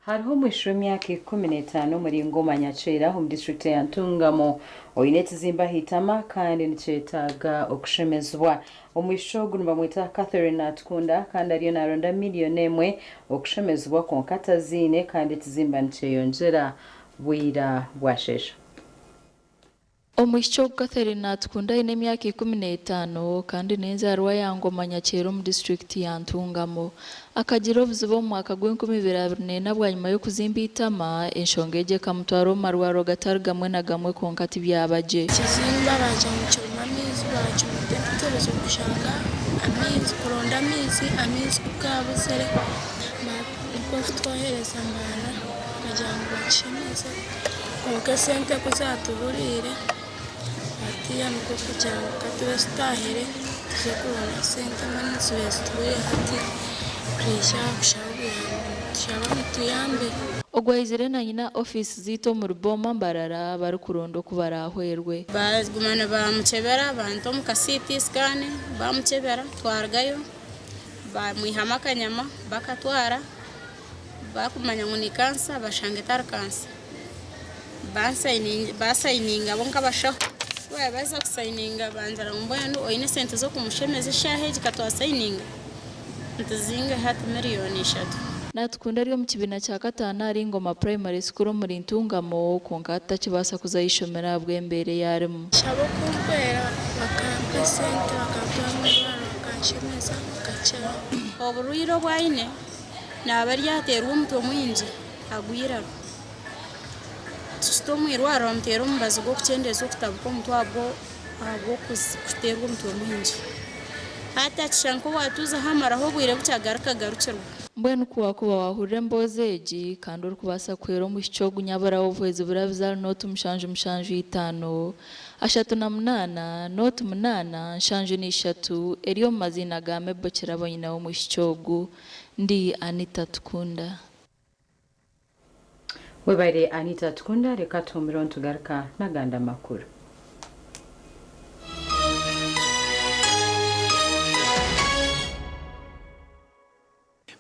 Hariho omwishiki w'emyaka 15 omuri Ngoma Nyakyera omu disiturikiti ya Ntungamo oine ekizimba aha itama kandi nikyetaaga okushemezibwa. Omwishiki ogu nibamweta Catherine Natukunda kandi ariyo naronda miriyoni emwe okushemezibwa kwonka taziine kandi ekizimba nikyeyongyera bwira bwasheesha. Omwishiki ogu Catherine Natukunda aine emyaka 15 kandi n'enzaarwa ya Ngoma Nyakyera omu disiturikiti ya Ntungamo. Akagira obuzibu omu mwaka gw'enkumi ibiri abiri n'ena bwanyima y'okuzimba eitama, enshonga egi ekamutwara omu marwariro gatari gamwe na gamwe kwonka tibyaba gye. Ekizimba baagira ngu kirimu amaizi baacumita empitirizo kushanga amaizi kuronda amaizi, amaizi ku gaabuzire nikwo kutwohereza Mbarara bakagira ngu bakishemeze. Kwonka esente ku zaatuburiire, hatiiya nikwo kugira ngu ka tube tutaahire tuze kuronda sente mbwenu zibaire zituburiire hati twija aha kushaba obuyambi nitushaba mutuyambe. Ogwo aizire na nyina ofiisi zaitu omuri Boma Mbarara barikuronda oku baraahwerwe. Baaguma nibamukyebera banta omu ka CT scan bamukyebera twarugayo bamwihamu akanyama bakatwara. Baakumanya ngu ni kansa bashanga etari kansa baasayininga bo nk'abashaho. Ku baabaheza kusayininga bangira ngu mbwenu oine esente z'okumushemeza eshaaha egi ka twasayininga? Nti zingahi ati miriyoni ishatu. Natukunda ari omu kibiina kya kataano ahari Ngoma Primary School omuri Ntungamo kwonka hati takibaasa kuza aha ishomero ahabw'embeera ei arimu. Nshaba okumpwera bakampa esente bakantwara omu irwariro bakanshemeza nkakira. Oburwaire obu aine Naaba ari ateerwa omutwe mwingi agwa eiraro. Tuhika omu irwariro bamuteera omubazi gw'okukyendeeza okutabuka omutwe ahabw'okuteerwa omutwe mwingi. Hati akishusha nk'owaatuuzaho amaraho obwire bukye agaruka agarukirwa. Mbwenu ku waakuba waahurira emboozi egi kandi orikubaasa kuhwera omwishiki ogu nyabura w'obuhwezi burabize ahari nooti mushanju mushanju itaano 38 nooti munaana nshanju n'ishatu eri omu maziina ga Mebo Kirabo nyina w'omwishiki ogu. Ndi Anita Tukunda. Webare Anita Tukunda reka tuhumire nitugaruka nagandi amakuru.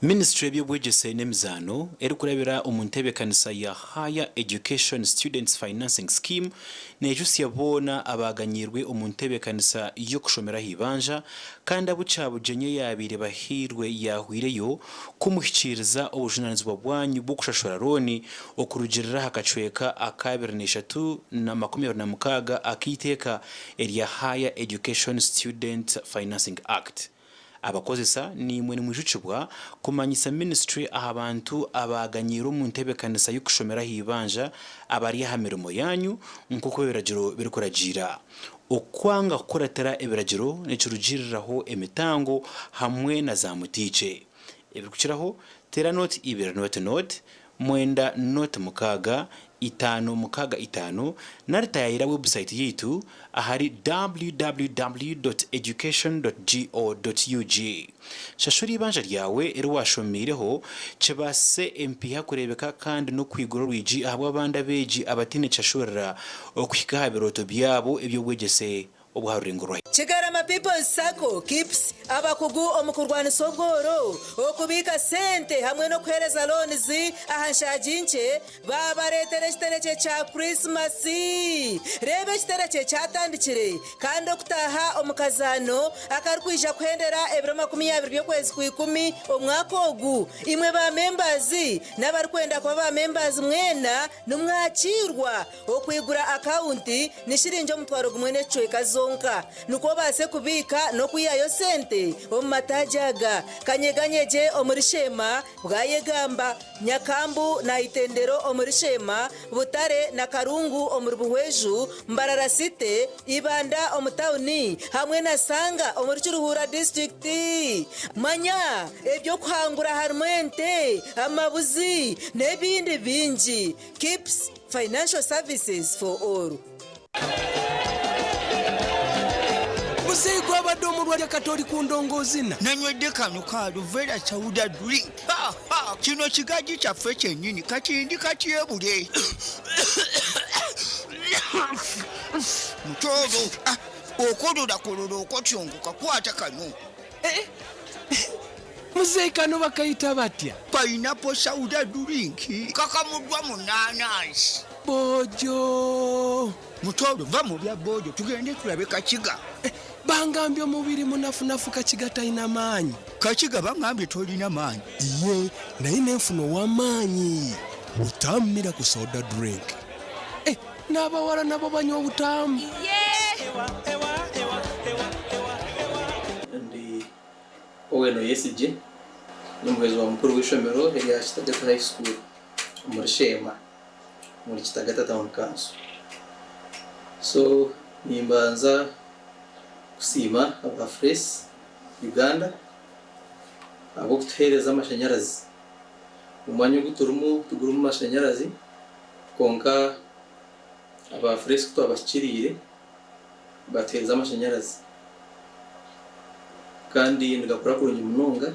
Minisiture y'eby'obwegyese n'emizaano erikurabira omu nteebekanisa ya Higher Education Students Financing Scheme neejutsya boona abaaganyiirwe omu nteebekanisa y'okushomera aha ibanja kandi abu Kyabugyenyi eyaabaire bahairwe yaahweireyo kumuhikiiriza obujunaanizibwa bwanyu bw'okushashura looni okurugiirira aha kacweka aka abiri n'eshatu na 26 ak'eiteeka erya Higher Education Student Financing Act. Abakozesa naimwe nimwijukibwa kumanyisa minisiture aha bantu abaaganyiirwe omu nteebekanisa y'okushomera aha ibanja abari aha mirimo yaanyu nk'oku ebiragiro birikuragiira. Okwanga kukuratira ebiragiro nikirugiiriraho emitango hamwe na zaamutiikye. Ebirikukiraho, teera nooti ibiri nooti nooti, mwenda nooti mukaaga, itaano mukaaga itaano nari taayaayira webusaayiti yaitu ahari www dot education dot go dot ug. Shashura eibanja ryawe eri waashomiireho kibaasise empiiha kureebeka kandi n'okwigura orwigi ahabw'abandi abeegi abataine kishashurira okuhika aha birooto byabo eby'obwegyese obw'aha rurengo rwa. Kigarama People's Sacco, KIPS, abakugu omu kurwanisa obworo, okubiika sente hamwe n'okuheereza loans aha nshaagi nkye baabareetera ekiterekye kya Kurisimasi. Reeba ekiterekye kyatandikire kandi okutaaha omu kazaano akarikwija kuhendera ebiro 20 by'okwezi Kwikumi omwaka ogu. Imwe ba members n'abarikwenda kuba ba members mwena nimwakiirwa. Okwigura akawunti ni shiringi 1000 n'ekicweka zonka nikwo obaase kubiika n'okwihayo sente omu mataagi aga, Kanyeganyegye omuri Sheema, Bwayegamba, Nyakambu na Itendero omuri Sheema, Butare na Karungu omuri Buhweju, Mbarara City, Ibanda omu tauni hamwe na Sanga omuri Kiruhura disiturikiti. Manya eby'okuhangura harimu ente, amabuzi n'ebindi bingi. Kips Financial Services for All. Muzeeyi gwabadde omulwadde kati oli ku ndongoozina. Nanywedde kano ka Aluvera Sauda Drink. Ha, ha, kino kigajji kyaffe kyennyini kati ndi katyebule. Mutooro, ah, okololakolola okotyongoka kwata kano. Eh, Muzeeyi kano bakayita batya? Pineapple Sauda Drink kakamuddwa mu naanansi. Boojo. Mutooro va mu bya boojo tugende tulabe Kakiga. Eh, bangambye omubiri munafunafu Kakiga talina maanyi. Kakiga bangambye tolina maanyi. Ye naye nenfuna ow'amaanyi. Butamu Miracle Soda Drink. Eh, n'abawala nabo banywa obutamu. Ndi Owen Oyesigye, n'omuhwezi wa mukuru w'eishomero erya Kitagata High School omuri Sheema omuri Kitagata Town Council. So nimbanza kusiima aba Fresh Uganda ahabw'okutuheereza amashanyarazi. Omwanya ogu turimu tigurimu mashanyarazi kwonka aba Fresh ku twabahikiriire batuheereza amashanyarazi kandi nigakora kurungi munonga.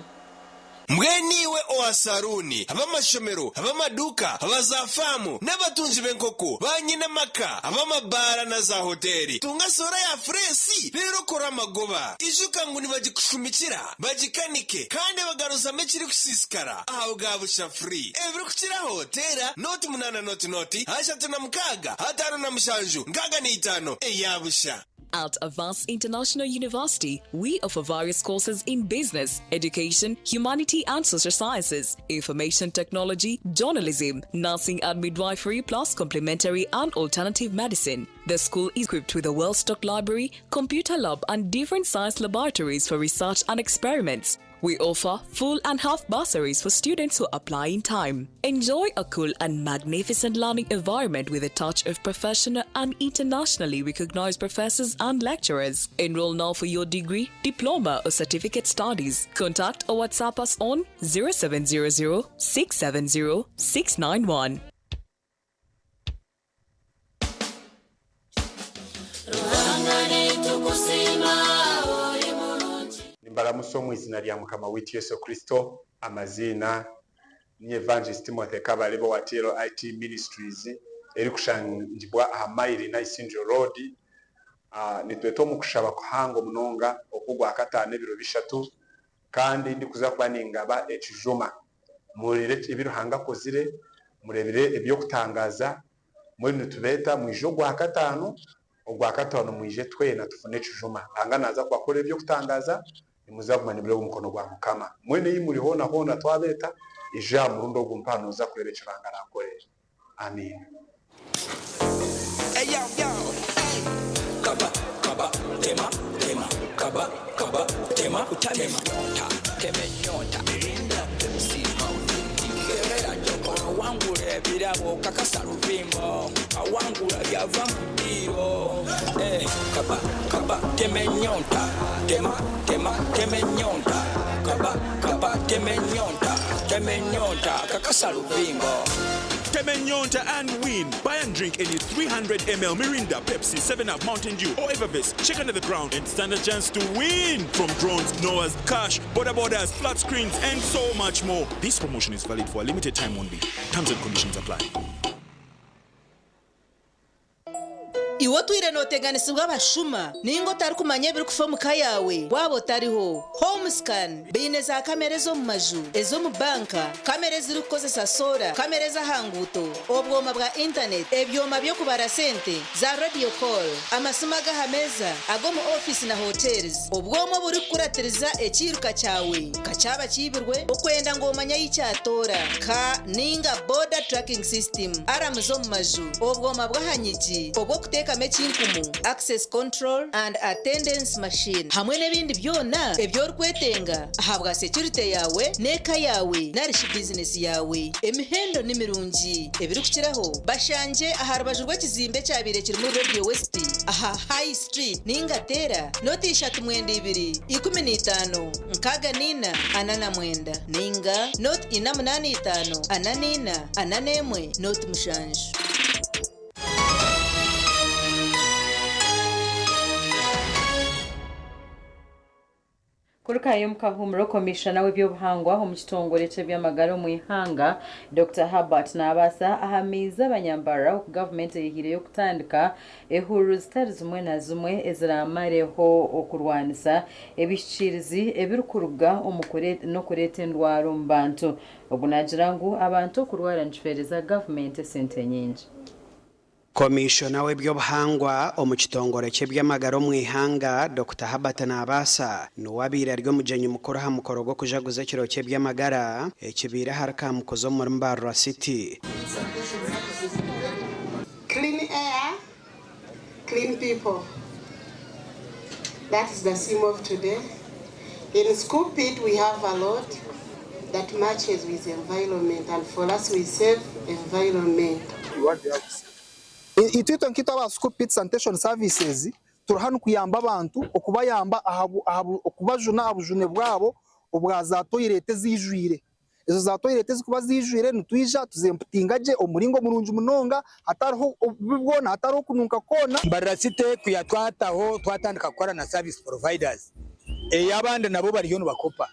Mbwenu iwe owa saruuni, ab'amashomero, ab'amaduuka, aba zaafaamu, n'abatungi b'enkoko, baanyinamaka, ab'amabaara na zaahoteeri, tunga soora ya fureesi reero okore amagoba. Ijuka ngu nibagikushumikira, bagikanike kandi bagaruzamu ekirikusiisikara ahabwa busha free. Ebirikukiraho teera nooti munaana nooti nooti 36 57 65 eya busha. At Avance International University, we offer various courses in business, education, humanity and social sciences, information technology, journalism, nursing and midwifery, plus complementary and alternative medicine. The school is equipped with a well-stocked library, computer lab and different science laboratories for research and experiments. We offer full and half bursaries for students who apply in time. Enjoy a cool and magnificent learning environment with a touch of professional and internationally recognized professors and lecturers. Enroll now for your degree, diploma, or certificate studies. Contact or WhatsApp us on 0700 670 691. Nimbaramusa omu izina rya Mukama waitu Yesu Kristo. Amaziina ni Evangelist Timothy Kabarebe owa TLIT Ministries erikushangibwa aha Maili na Isingiro Road. Nitweta omu kushaba kuhango munonga okw'Ogwakataano ebiro bishatu kandi ndikuza kuba ningaba ekijuma. Muhurire ebi Ruhanga akozire, mureebire eby'okutangaaza. Mbwenu nitubeeta mwije Ogwakataano, Ogwakataano mwije twena tufune ekijuma. Ruhanga naaza kubakorera eby'okutangaaza, nimuza kuguma nimureeba omukono gwa Mukama. Mbwenu ei muri hoona hoona twabeeta, ija aha murundi ogu mpaha nooza kureeba eki Ruhanga araakore. Amiina. Hey yo yo, hey. Kaba kaba tema tema kaba kaba tema tema nyota teme nyota Mirinda Pepsi Mountain Dew Era jokolo wangula ebirabo kakasa luvimbo awangula byava mu ddiiro Eh, kaba kaba teme nyonta tema tema teme nyonta kaba kaba teme nyonta teme nyonta kakasa luvimbo Teme Nyonta and win. Buy and drink any 300 ml Mirinda, Pepsi, 7-Up, Mountain Dew, or Evervest. Check under the ground and stand a chance to win. From drones, Noahs, cash, border borders, flat screens, and so much more. This promotion is valid for a limited time only. Terms and conditions apply. Iwe otwire nooteganisibwa abashuma ninga otarikumanya ebirikufa omu ka yaawe waaba otariho. Homescan baine za kamera ez'omu maju, ez'omu banka, kamera ezirikukozesa soora, kamera ez'aha nguuto, obwoma bwa intaneti, ebyoma by'okubara sente, za radio call, amasimu ag'aha meeza, ag'omu ofiisi na hotels, obwoma oburikukuratiriza ekiiruka kyawe ka kyaba kiibirwe okwenda ngu omanye ahi kyatoora, ka ninga border tracking system, aramu z'omu maju, obwoma bw'aha nyigi, obw'okuteekamu ekinkumu, access control and attendance machine, hamwe n'ebindi byona ebi orikwetenga ahabwa security yaawe n'eka yaawe narishi bizinesi yaawe. Emihendo ni mirungi ebirikukiraho bashangye aha rubaju rw'ekizimbe ekyabaire kirimu Radio West aha High Street ninga teera noti ishatu mwenda ibiri ikumi n'itaano nkaaga n'ina ana na mwenda ninga noti ina munaana itaano ana n'ina ana n'emwe noti mushanju. Kurukayo omu kahuumuro, Komishona w'eby'obuhangwa omu kitongore ky'eby'amagara omu ihanga, Dokita Herbert Nabaasa ahamiize abanyambarara oku gavumenti eyihiireyo kutandika ehururu zitari zimwe na zimwe eziraamareho okurwanisa ebihikiirizi ebirikuruga omu n'okureeta endwara omu bantu. Ogu naagira ngu abantu okurwara nikifeereza gavumenti esente nyingi. Komishona w'eby'obuhangwa omu kitongore ky'eby'amagara omu ihanga, Dokita Herbert Nabaasa niwe abaire ari omugyenyi mukuru aha mukoro gw'okujaguza ekiro ky'eby'amagara ekibaire ahari Kamukuzi omuri Mbarara City. Clean air, clean people. That is the theme of today. In Scoop It we have a lot that matches with environment and for us we save environment. Itwe nk'itwe aba Scoop It Sanitation Services turi hanu kuyamba abantu okubayamba okubajuna aha bujune bwabo obwa za toilet eziijwire. Ezo za toilet ezikuba ziijwire nitwija tuzemputinga gye omu muringo murungi munonga hatariho obubi bwona hatariho kununka kwona. Mbarara City kwiha twataho twatandika kukora na service providers ei abandi nabo bariyo nibakopa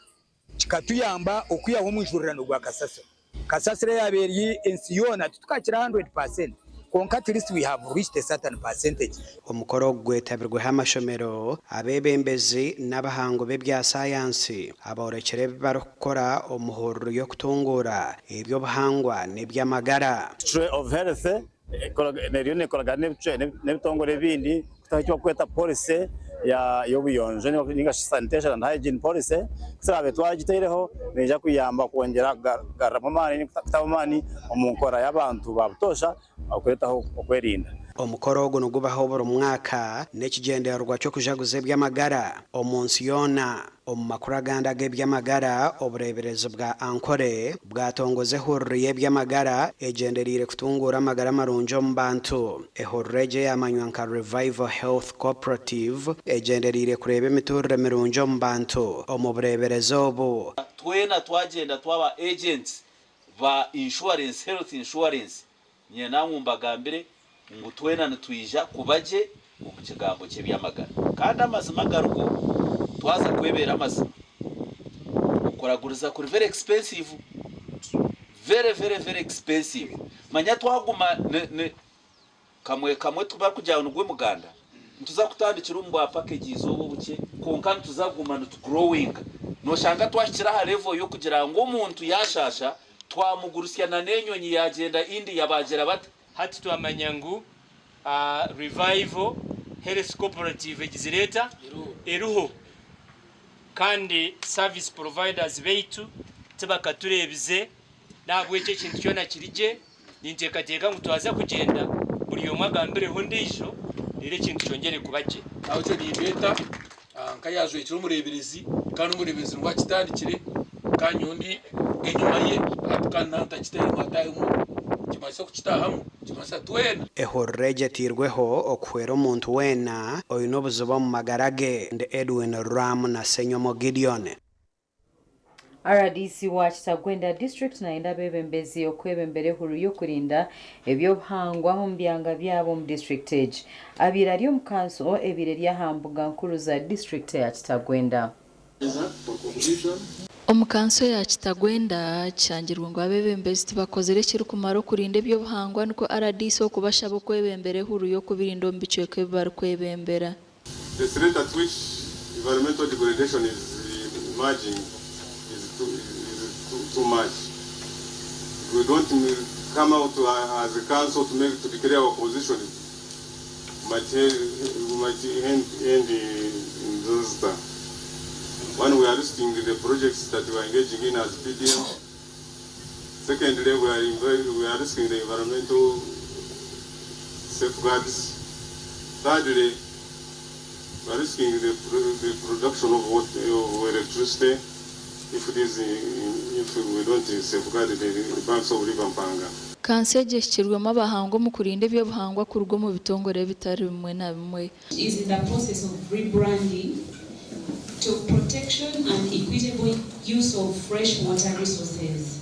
kikatuyamba okwihaho omwijurirano gwa kasasiro. Kasasiro eyaaba eri ensi yoona titukakira 100% kwonka at least we have reached a certain percentage. Omukoro ogu gwetabirweho amashomero, abeebembezi n'abahangu b'ebya sayansi aboorekire ebi barikukora omu hururu y'okutunguura eby'obuhangwa n'eby'amagara. Ministry of Health eriyo nekoragana n'ebitongore ebindi kutaho eki barikweta policy y'obuyonjo ninga shi sanitation and hygiene policy. Ku turaabe twagitaireho neija kuyamba kwongyera kugaruramu amaani kutamu amaani omu nkora y'abantu ba butoosha okureetaho okwerinda. Omukoro ogu nigubaho buri mwaka n'ekigyendererwa ky'okujaguza eby'amagara omu nsi yoona. Omu makuru agandi ag'eby'amagara, obureeberezi bwa Ankole bwatongoza ehururu y'eby'amagara egyendereire kutunguura amagara marungi omu bantu. Ehururu egi eyamanywa nka Revival Health Cooperative egyendereire kureeba emituurire mirungi omu bantu omu bureeberezi obu. Twena twagyenda twaba agents ba insurance, health insurance, nyine namwe mbagambire ngu twena nitwija kuba gye omu kigambo ky'eby'amagara. Kandi amazima agariho, twaza kwebeera amazima, okuraguriza kuri very expensive, very very very expensive. Manya twaguma ni ni kamwe kamwe barikugira ngu nigwe muganda, nituza kutandikira omu bwa packages obu obukye kwonka nituza kuguma nitu growinga. Noshanga twahikire aha level y'okugira ngu omuntu yashaasha twamugurusya na n'enyonyi yagyenda India baagira bata. Hati twamanya ngu Revival Health Cooperative egizire eta? Eriho. Kandi service providers baitu tibakatureebize n'ahabw'ekyo ekintu kyona kiri gye. Ninteekateeka ngu twaza kugyenda buri omwe agambireho ondiijo reero ekintu kyongyere kuba gye. Nahabwekyo nimbeeta nka yaajwekire omureeberezi kandi omureeberezi niwe akitandikire kandi nyowe ndi enyima ye hati kandi naaba ntakitairemu ataahemu nikimanyisa kukitaahamu nikimanyisa twena. Ehururu egi etairweho okuhwera omuntu weena oine obuzibu omu magara ge. Ndi Edwin Ram na Ssenyomo Gideon. Rdc wa Kitagwenda District nayenda abeebembezi okwebembera ehururu y'okurinda eby'obuhangwa omu byanga byabo omu disiturikiti egi. Abaire ari omu kanso ebaire eri aha mbuga nkuru za disiturikiti eya Kitagwenda. Omu kanso ya Kitagwenda, kishangirwe ngu abeebembezi tibakozire ekirikumara okurinda eby'obuhangwa nikwo rdc okubashaba okwebembera ehururu y'okubirinda omu bicweka ebi barikwebembera. The threat at which environmental degradation is emerging is too, is too, too much. If we don't come out as a council to make to declare our position, we might end in disaster. One, we are risking the projects that we are engaging in as PDM. Secondly, we are risking the environmental safeguards. Thirdly, we are risking the production of water, of electricity if we don't safeguard the banks of River Mpanga. Kanso egi ehikirwemu abahanga omu kurinda eby'obuhangwa kuruga omu bitongore ebitari bimwe na bimwe. Is in the process of rebranding to protection and equitable use of freshwater resources.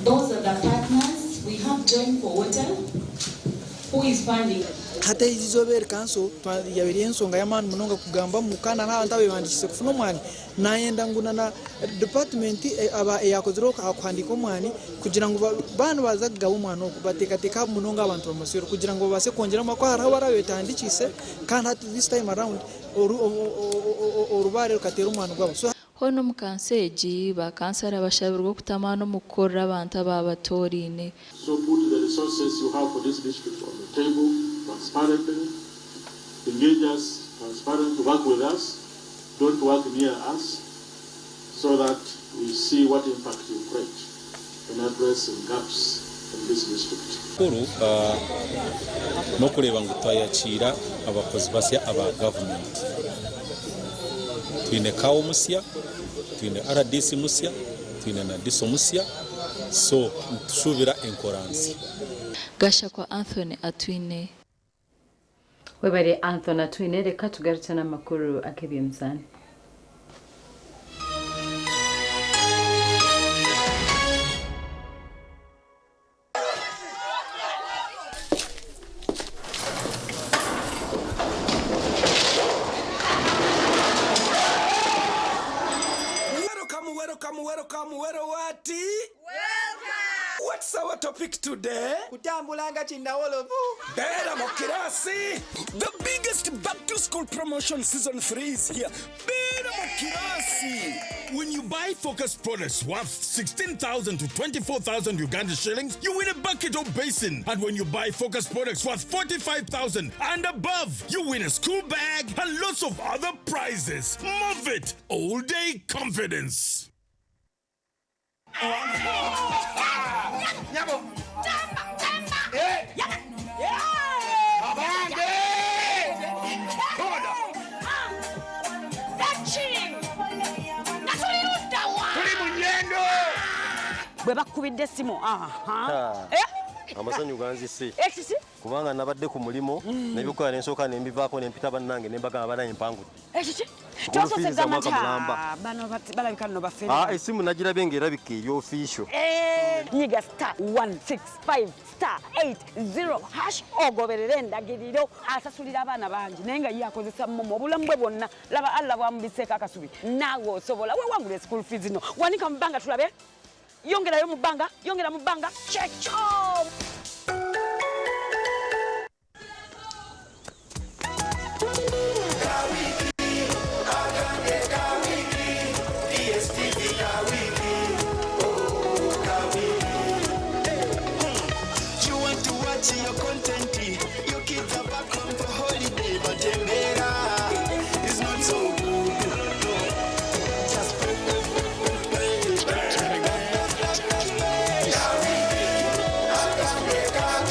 Those are the partners. We have Join for Water, who is funding. Hati eri izooba eri kanso yabaire eri ensonga y'amaani munonga kugambamu kandi hariho abantu abeehandiikiise kufuna omwani. Nayenda ngu na dipatimenti eyakozire aha kuhandiika omwani kugira ngu baaba nibaza kugaba omwani ogu bateekateeke munonga aha bantu b'amaswero kugira ngu babaase kwongyeramu ahakuba hariho abaraaba betehandiikiise kandi hati this time around orubaare rukateera omwani gwabo. Hoona omu kanso egi, ba kansara bashabirwe okutamaana omu kukorera abantu abaabatoraine. So put the resources you have for this district on the table transparently, engage us transparently, work with us, don't work near us, so that we see what impact you create in addressing gaps in this district. Kikuru n'okureeba ngu twayakiira abakozi basya aba gavumenti. Twine CAO musya, twine rdc musya, twine na DISO musya, so nitushubira enkora nsya. Gashakwa Anthony Atwine. Webare Anthony Atwine, reka tugarukye n'amakuru ag'eby'emizaano. Welcome, welcome, welcome, welcome, what? What's our topic today? Kutambula nga kinnawolovu. Beera mu kirasi. The biggest back to school promotion season 3 is here. Beera mu kirasi. When you buy Focus products worth 16,000 to 24,000 Uganda shillings, you win a bucket or basin. And when you buy Focus products worth 45,000 and above, you win a school bag and lots of other prizes. Move it! All day confidence. Nyabo. Eh. Abange. Koda. Tuli mu nyendo. Bwe bakubidde essimu aha. Eh? Amasanyu ganzise. Ekiki? Kubanga nabadde ku mulimu nebikola nensooka nembivaako nempita bannange nembagamba banaye mpangudde. Ekiki? School Twasose fees gamba mwaka nti, mulamba. "Ah, bano balabika nno bafere." Ah, essimu nagirabye ng'erabika eri official. Eh, nyiga star 165 star 80 hash ogoberere endagiriro. Asasulira abaana bangi naye nga ye akozesa momo obulamu bwe bwonna. Laba Allah bwamubiseeko akasubi, naawe osobola weewangula school fees no. Wanika mu bbanga tulabe, yongerayo mu bbanga, yongera mu bbanga, kyekyo. You want to watch your content, your kids are back home for holiday, but Tembera is not so good. Just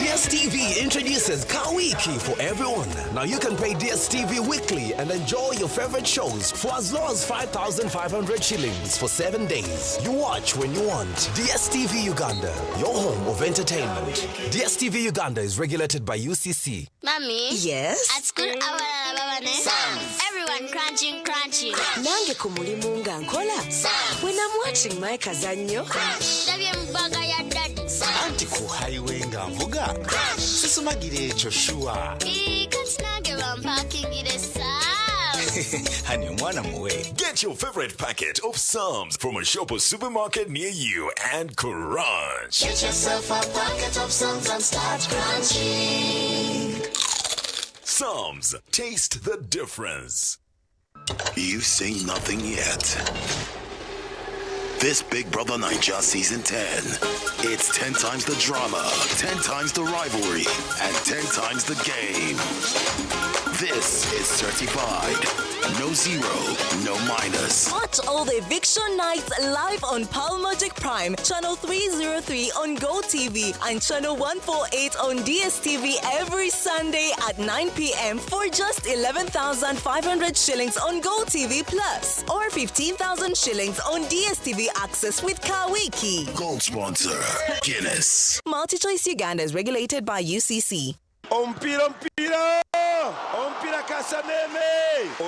DSTV introduces Kawiki for everyone. Now you can pay DSTV weekly and enjoy your favorite shows for as low as 5,500 shillings for 7 days. You watch when you want. DSTV Uganda, your home of entertainment. DSTV Uganda is regulated by UCC. Mommy? Yes? At school, everyone crunching, crunching. Nange ku mulimu nga nkola. When I'm watching my kazannyo. Ndabye mu bag ya daddy. Anti ku highway nga nvuga sisumagira ekyo sure. Ii, kati nange bampakingire Psalms. Hani omwana muwe. Get your favorite packet of Psalms from a shop or supermarket near you and crunch. Get yourself a packet of Psalms and start crunching. Psalms, taste the difference. You've seen nothing yet. This Big Brother Naija Season 10. It's 10 times the drama, 10 times the rivalry, and 10 times the game. This is certified. No zero, no minus. Watch all the eviction nights live on Pearl Magic Prime, Channel 303 on Go TV and Channel 148 on DSTV every Sunday at 9 p.m. for just 11,500 shillings on Go TV Plus or 15,000 shillings on DSTV Access with Kawiki. Gold sponsor, Guinness. MultiChoice Uganda is regulated by UCC. Omupiira, omupiira! Omupiira Kasameme!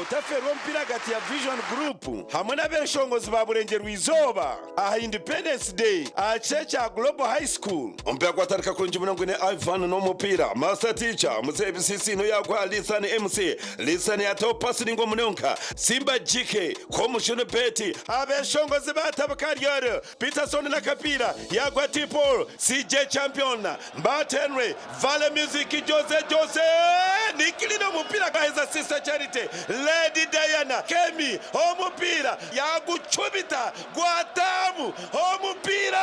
Otafeerwa omupiira ahagati ya Vision Group hamwe n'abeshongozi ba Burengyerwa-izooba aha Independence Day aha kishaayi kya Global High School. Omupiira gwatandika kurungi munonga gwine Ivan n'omupiira. Master Teacher, Muzeeyi Bisisiino yaguha Lisan MC. Lisan yataho pasi ningwa munonga. Simba GK, Komushunu Betty, abeshongozi batabuka Ariel, Peterson n'akapiira yaguha T Paul, CJ Champion, Mbat Henry, Vale Music, Jose Jose, Nikilina omupiira gwaheza Sister Charity, Lady Diana, Kemi omupiira yagucumita gwataamu omupiira.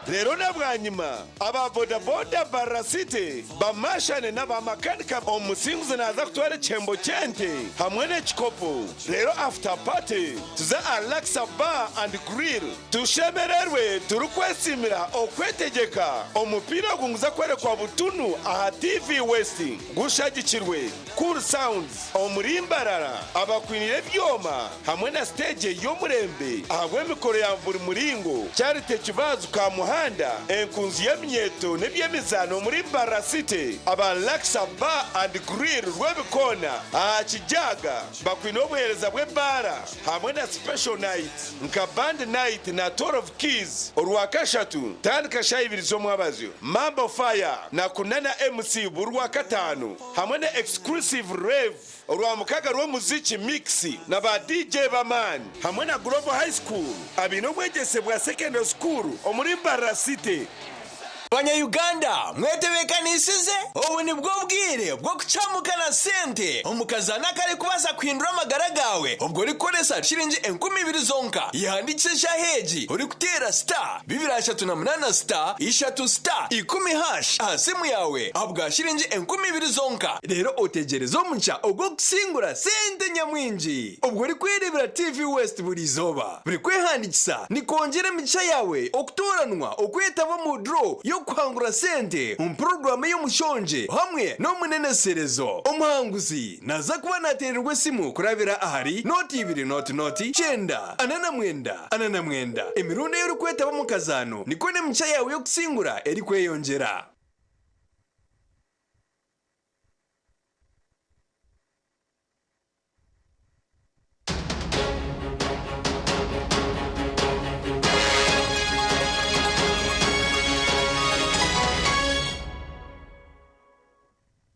Reero na bwanyima aba boda boda Mbarara City bamashane n'aba makanika omusinguzi naaza kutwara ekihembo ky'ente hamwe n'ekikopo reero after party tuze aha Laksa Bar and Grill Tushemererwe turikwesiimira okwetegyeka. Omupiira ogu niguza kworekwa butunu aha TV West gushagikirwe Cool Sounds omuri Mbarara abakwiniire ebyoma hamwe na siteegi y'omurembe ahabw'emikoro ya buri muringo. Charity Kibazu Kamuhanda, enkunzi y'eminyeeto n'eby'emizaano omuri Mbarara City, aba Laksa Bar and Grill Rwebikoona aha Kijaga bakwine obuheereza bw'ebaara hamwe na Special Night nka Band Night na Tour of Keys Orwakashatu tandika shaaha ibiri z'omwabazyo, Mambo Fire na Kunana MC buri Rwakataano hamwe na Exclusive Rave Orwamukaga rw'omuziki Mix na ba DJ b'amaani hamwe na Global High School abaine obwegyese bwa Secondary School omuri Mbarara City. Banya-Uganda mwetebeekanisize? Obu nibwo bwire bw'okucamuka na sente omu kazaano akarikubaasa kuhindura amagara gaawe obwo orikukoresa shiringi 2000 zonka. Yehandiikise eshaaha egi orikuteera star 238 star ishatu star ikumi hash aha simu yaawe ahabwa shiringi 2000 zonka reero otegyereze omugisha ogw'okusingura sente nyamwingi obwo orikwereebera TV West buri izooba. Buri kwehandiikisa nikwongyera emigisha yaawe okutooranwa okwetaba omu draw y'okuhangura sente omu puroguraamu ey'omushongye hamwe n'omuneneserezo. Omuhanguzi naaza kuba naateererwa esimu kurabira ahari nooti ibiri nooti nooti kyenda ana na mwenda ana na mwenda. Emirundi ei orikwetaba omu kazaano nikwo n'emigisha yaawe y'okusingura erikweyongyera.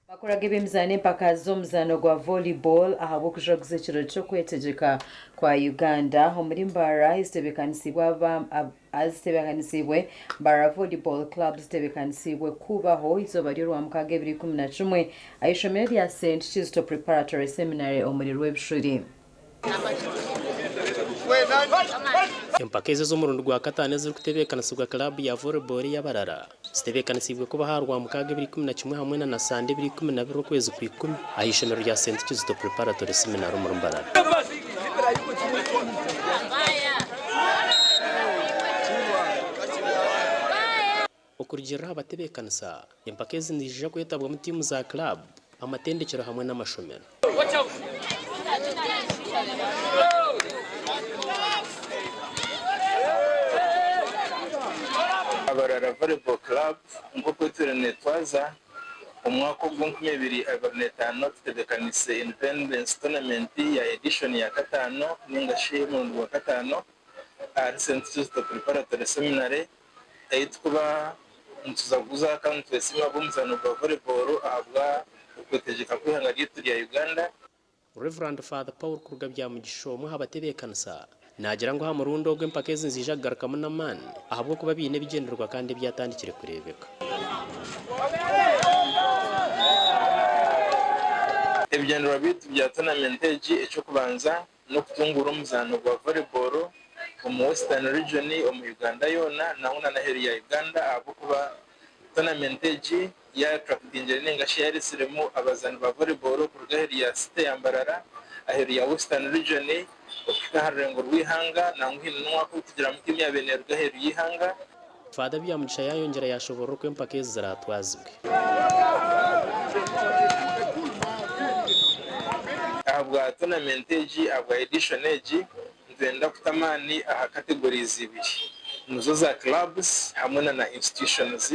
Amakuru ag'eby'emizaano empaka z'omuzaano gwa volleyball ahabw'okujaguza ekiro ky'okwetegyeka kwa Uganda omuri Mbarara ezitebeekanisiibwe aba Azitebeekanisiibwe, Mbarara Volleyball Club zitebeekanisiibwe kubaho eizooba ry'Orwamukaaga ebiro 11 aha ishomero rya Saint Kizito Preparatory Seminary omuri Rwebishuri. Empaka ezi ez'omurundi gwa kataano ezirikutebeekanisibwa kiraabu ya Volleyball ey'abarara zitebeekanisiibwe kuba aha Rwamukaaga ebiro 11 hamwe na na Sande ebiro 12 okwezi Kwikumi aha ishomero rya Saint Kizito Preparatory Seminary omuri Mbarara. Okurugiirira aha batebeekanisa, empaka ezi niziija kwetabwamu tiimu za kiraabu, amatendekyero hamwe n'amashomero. Abarara Volleyball Club nk'oku etwire netwaza, omwaka ogu 2025 tutebekanise Independence Tournament ya edition ya kataano ninga shi omurundi gwa kataano ahari Saint Kizito Preparatory Seminary ei tukuba nituzaguza kandi nitwesiima ab'omuzaano gwa Volleyball ahabwa okwetegyeka kw'eihanga ryaitu rya Uganda. Rev. Father Paul kuruga Byamugisha omwe aha batebeekanisa naagira ngu aha murundi ogu empaka ezi niziija kugarukamu n'amaani ahabw'okuba baine ebigyendererwa kandi ebyatandikire kureebeka. Ebigyendererwa byaitu bya tournament egi eky'okubanza n'okutunguura omuzaano gwa volleyball omu Western Region omu Uganda yoona nangwa na n'aheeru ya Uganda ahabw'okuba tournament egi ya attractingire ninga shi yaretsiremu abazaani ba volleyball kuruga aheeru ya city ya Mbarara, aheeru ya Western Region okuhika aha rurengo rw'eihanga nangwa haine n'omwaka ogu tugiramu tiimu yaabaire neeruga aheeru y'eihanga. Father Byamugisha yaayongyera yaashoboorora oku empaka ezi ziraatwazibwe. Ahabwa tournament egi, ahabwa edition egi, nitwenda kuta amaani aha categories ibiri nizo za clubs hamwe na na institutions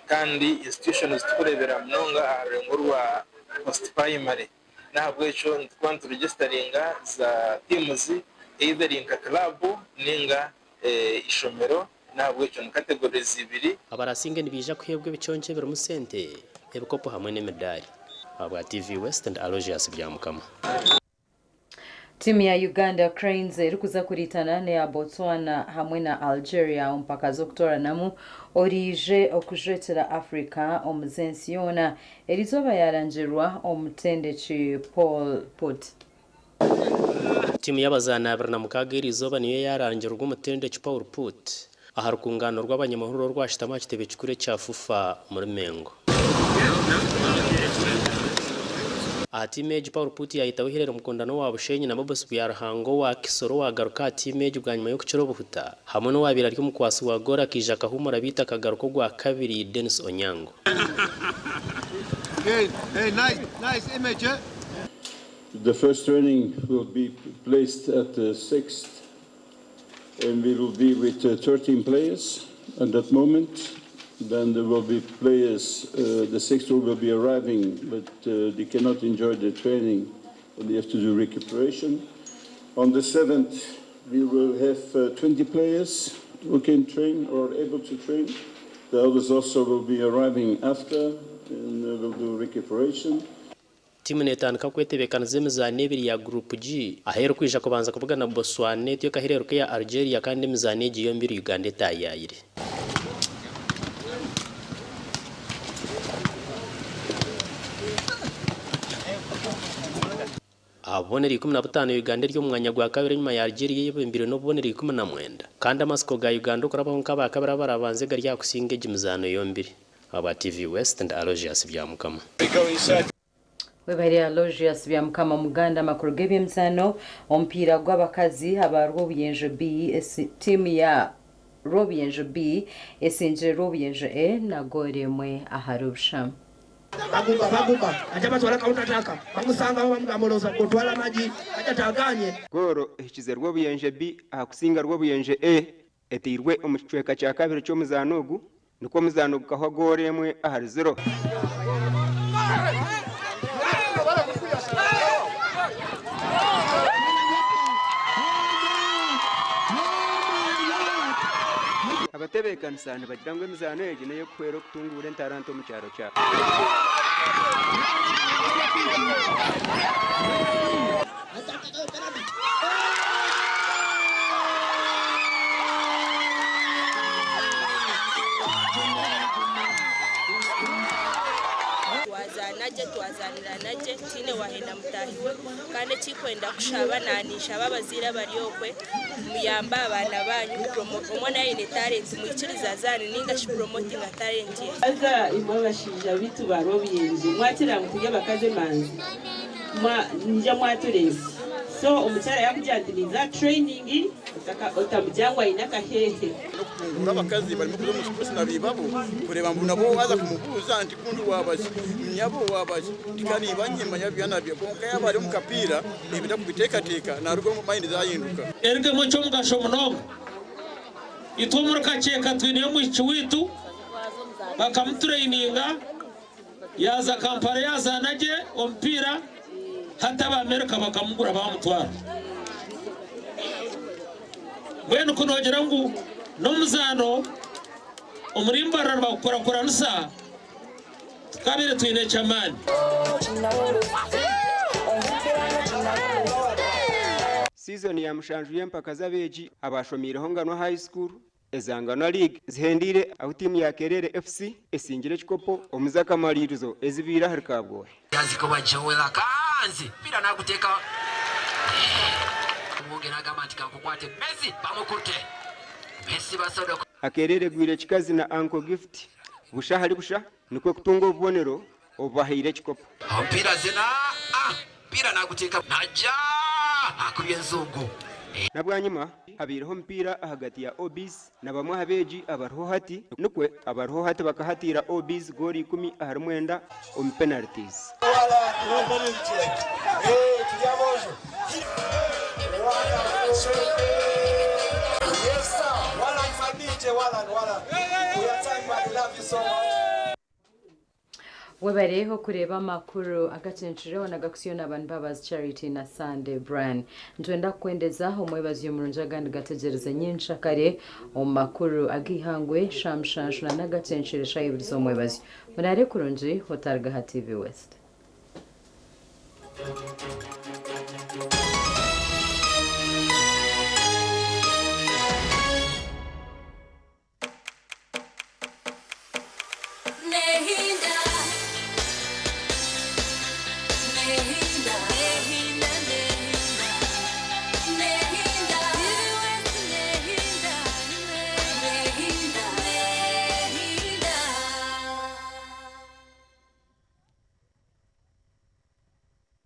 kandi institutions tukureebera munonga aha rurengo rwa Post primary. N'ahabw'ekyo nitukuba nituregisitaringa za teams either eri nka club ninga eishomero n'ahabw'ekyo ni categories ibiri. Abarasinge nibaija kuheebwa ebiconco ebirimu sente, ebikopo hamwe n'emidaari. Ahabwa TV West ndi Aloysius Byamukama. Tiimu ya Uganda Cranes erikuza kuriitana n'eya Botswana hamwe na Algeria omu mpaka z'okutooranamu oraije okujwekyera Africa omu z'ensi yoona eriizooba yaarangirwa omutendeki Paul Put. Tiimu y'abazaani 26 eriizooba niyo yaarangirwa omutendeki Paul Put aha rukungaano rw'abanyamahurire orwashutami aha kitebe kikuru ekya FUFA omuri Mengo. Aha tiimu egi, Paul Put yaayetaho Hillary Mukundana owa Bushenyi na Bobosi Byaruhanga owa Kisoro owaagaruka aha tiimu egi bwanyima y'okukira obuhuta hamwe n'owaabaire ari omukwatsi wa goolo akaija akahuumura beitu akagaruka ogwakabiri Denis Onyango. The first training will be placed at the 6th and we will be with 13 players at that moment. Then there will be players, the 6th who will be arriving, but they cannot enjoy the training and they have to do recuperation. On the 7th, we will have 20 players who can train or able to train. The others also will be arriving after and will do recuperation. Tiimu neetandika kwetebeekanisa emizaano ebiri ya Group G ahu erikwija kubanza kubugana Botswana etyo ekahereeruka eya Algeria kandi emizaano egi yombiri Uganda etaayaayire. Aha bubonero 15 Uganda eri omu mwanya gwa kabiri enyima ya Algeria eyebembeirwe n'obubonero 19 kandi amatsiko ga Uganda okurabaho nk'abakabiri abarabanze gari aha kusinga egi mizaano yombiri. Ahabwa TV West ndi Aloysius Byamukama. Webare Aloysius Byamukama Muganda amakuru g'eby'emizaano omupiira gw'abakazi aba Rwobuyenje B tiimu ya Rwobuyenje B esingire Rwobuyenje A na goolo emwe ahari busha. Baguba baguba aja batwala counter attack bamusangaho bamugamba olowooza gwe otwala amagi aja tagaanye. Goolo ehikize Rwobuyenje B aha kusinga Rwobuyenje A eteirwe omu kicweka kya kabiri ky'omuzaano ogu nikwo omuzaano gukahwa goolo emwe ahari ziro. Abatebeekanisa nibagira ngu emizaano egi n'ey'okuhwera okutunguura entaranta omu kyaro kyabo. Twazaana gye, twazaanirana gye, tihaine waahenda mutaahi we. Kandi ekikwenda kushaba naninshaba abazaire abari okwe muyambe abaana banyu omwana yaaba aine talent mwikirize azaane ningashi promotinga talent ye. Haza imwe abashaija baitu ba Rwobuyenje mwakira ngu turi abakazi emanzi mwija mwatureeba so omukyara yakugira nti ninza aha training otamugira ngu aine akaheehe. N'okutunguura abakazi barimu kuza omu sports na baibabo kureeba ngu nabo waaza kumubuuza nti gundi waaba ki, nyabo waaba ki, ti ka niiba nyimanya byana bye kwonka yaaba ari omu kapiira ebi takubiteekateeka naaruga omu mayindi zaahinduka. Erugemu eky'omugasho munonga. Itwe omuri Kakyeka twineyo omwishiki waitu bakamutureyininga yaaza Kampala yaazaana gye omupiira hati aba Amerika bakamugura baamutwara. Mbwenu ku noogira ngu n'omuzaano omuri Mbarara nibagukurakuranisa tukabaire twine eky'amaani. Siizoni ya mushanju y'empaka z'abeegi abaashomiireho Nganwa High School eza Nganwa League zihendeire ahu tiimu ya Kerere FC esingire ekikopo omu z'akamaririzo ezibaire ahari Kabwohe. Yazikoba Joel Akanzi omupiira naguteeka Omwonge nagamba nti kankukwate Messi bamukutte Messi basobola Akerere egwire kikazi na Uncle Gift busha ahari busha nikwo kutunga obubonero obubahaire ekikopo. Omupiira zina omupiira naguteeka nagya akubye enzungu. Na bwanyima habaireho omupiira ahagati ya OBs na bamwe aha beegi abariho hati nikwo abariho hati bakahatiira OBs goolo ikumi ahari mwenda omu penalties. Webareho kureba amakuru agacencireho nagakusiyo n'abantu babazi Charity na Sunday Brian. Ntwenda kukwendeza omwebazi omurungi agandi gategereze nyenshakare omu makuru ag'ihangwe shamushanshu na nagacencire shayibiriza omwebazi. Murare kurungi otargaha TV West. Nehinda, Nehinda, Nehinda, Nehinda, Nehinda, Nehinda, Nehinda.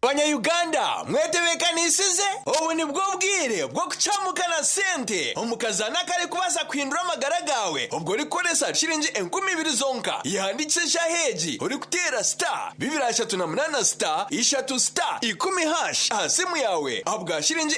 Banyayuganda mwetebekanisize obu nibwo bwire bwo kucamukana sente omukazana kari kubaasa kuhindura amagara gawe ubwo orikukoresa shiringi 2000 zonka yihandikise shaheegi orikuteera star 238 star 3 star 10 hash aha simu yawe ahabwa shiringi.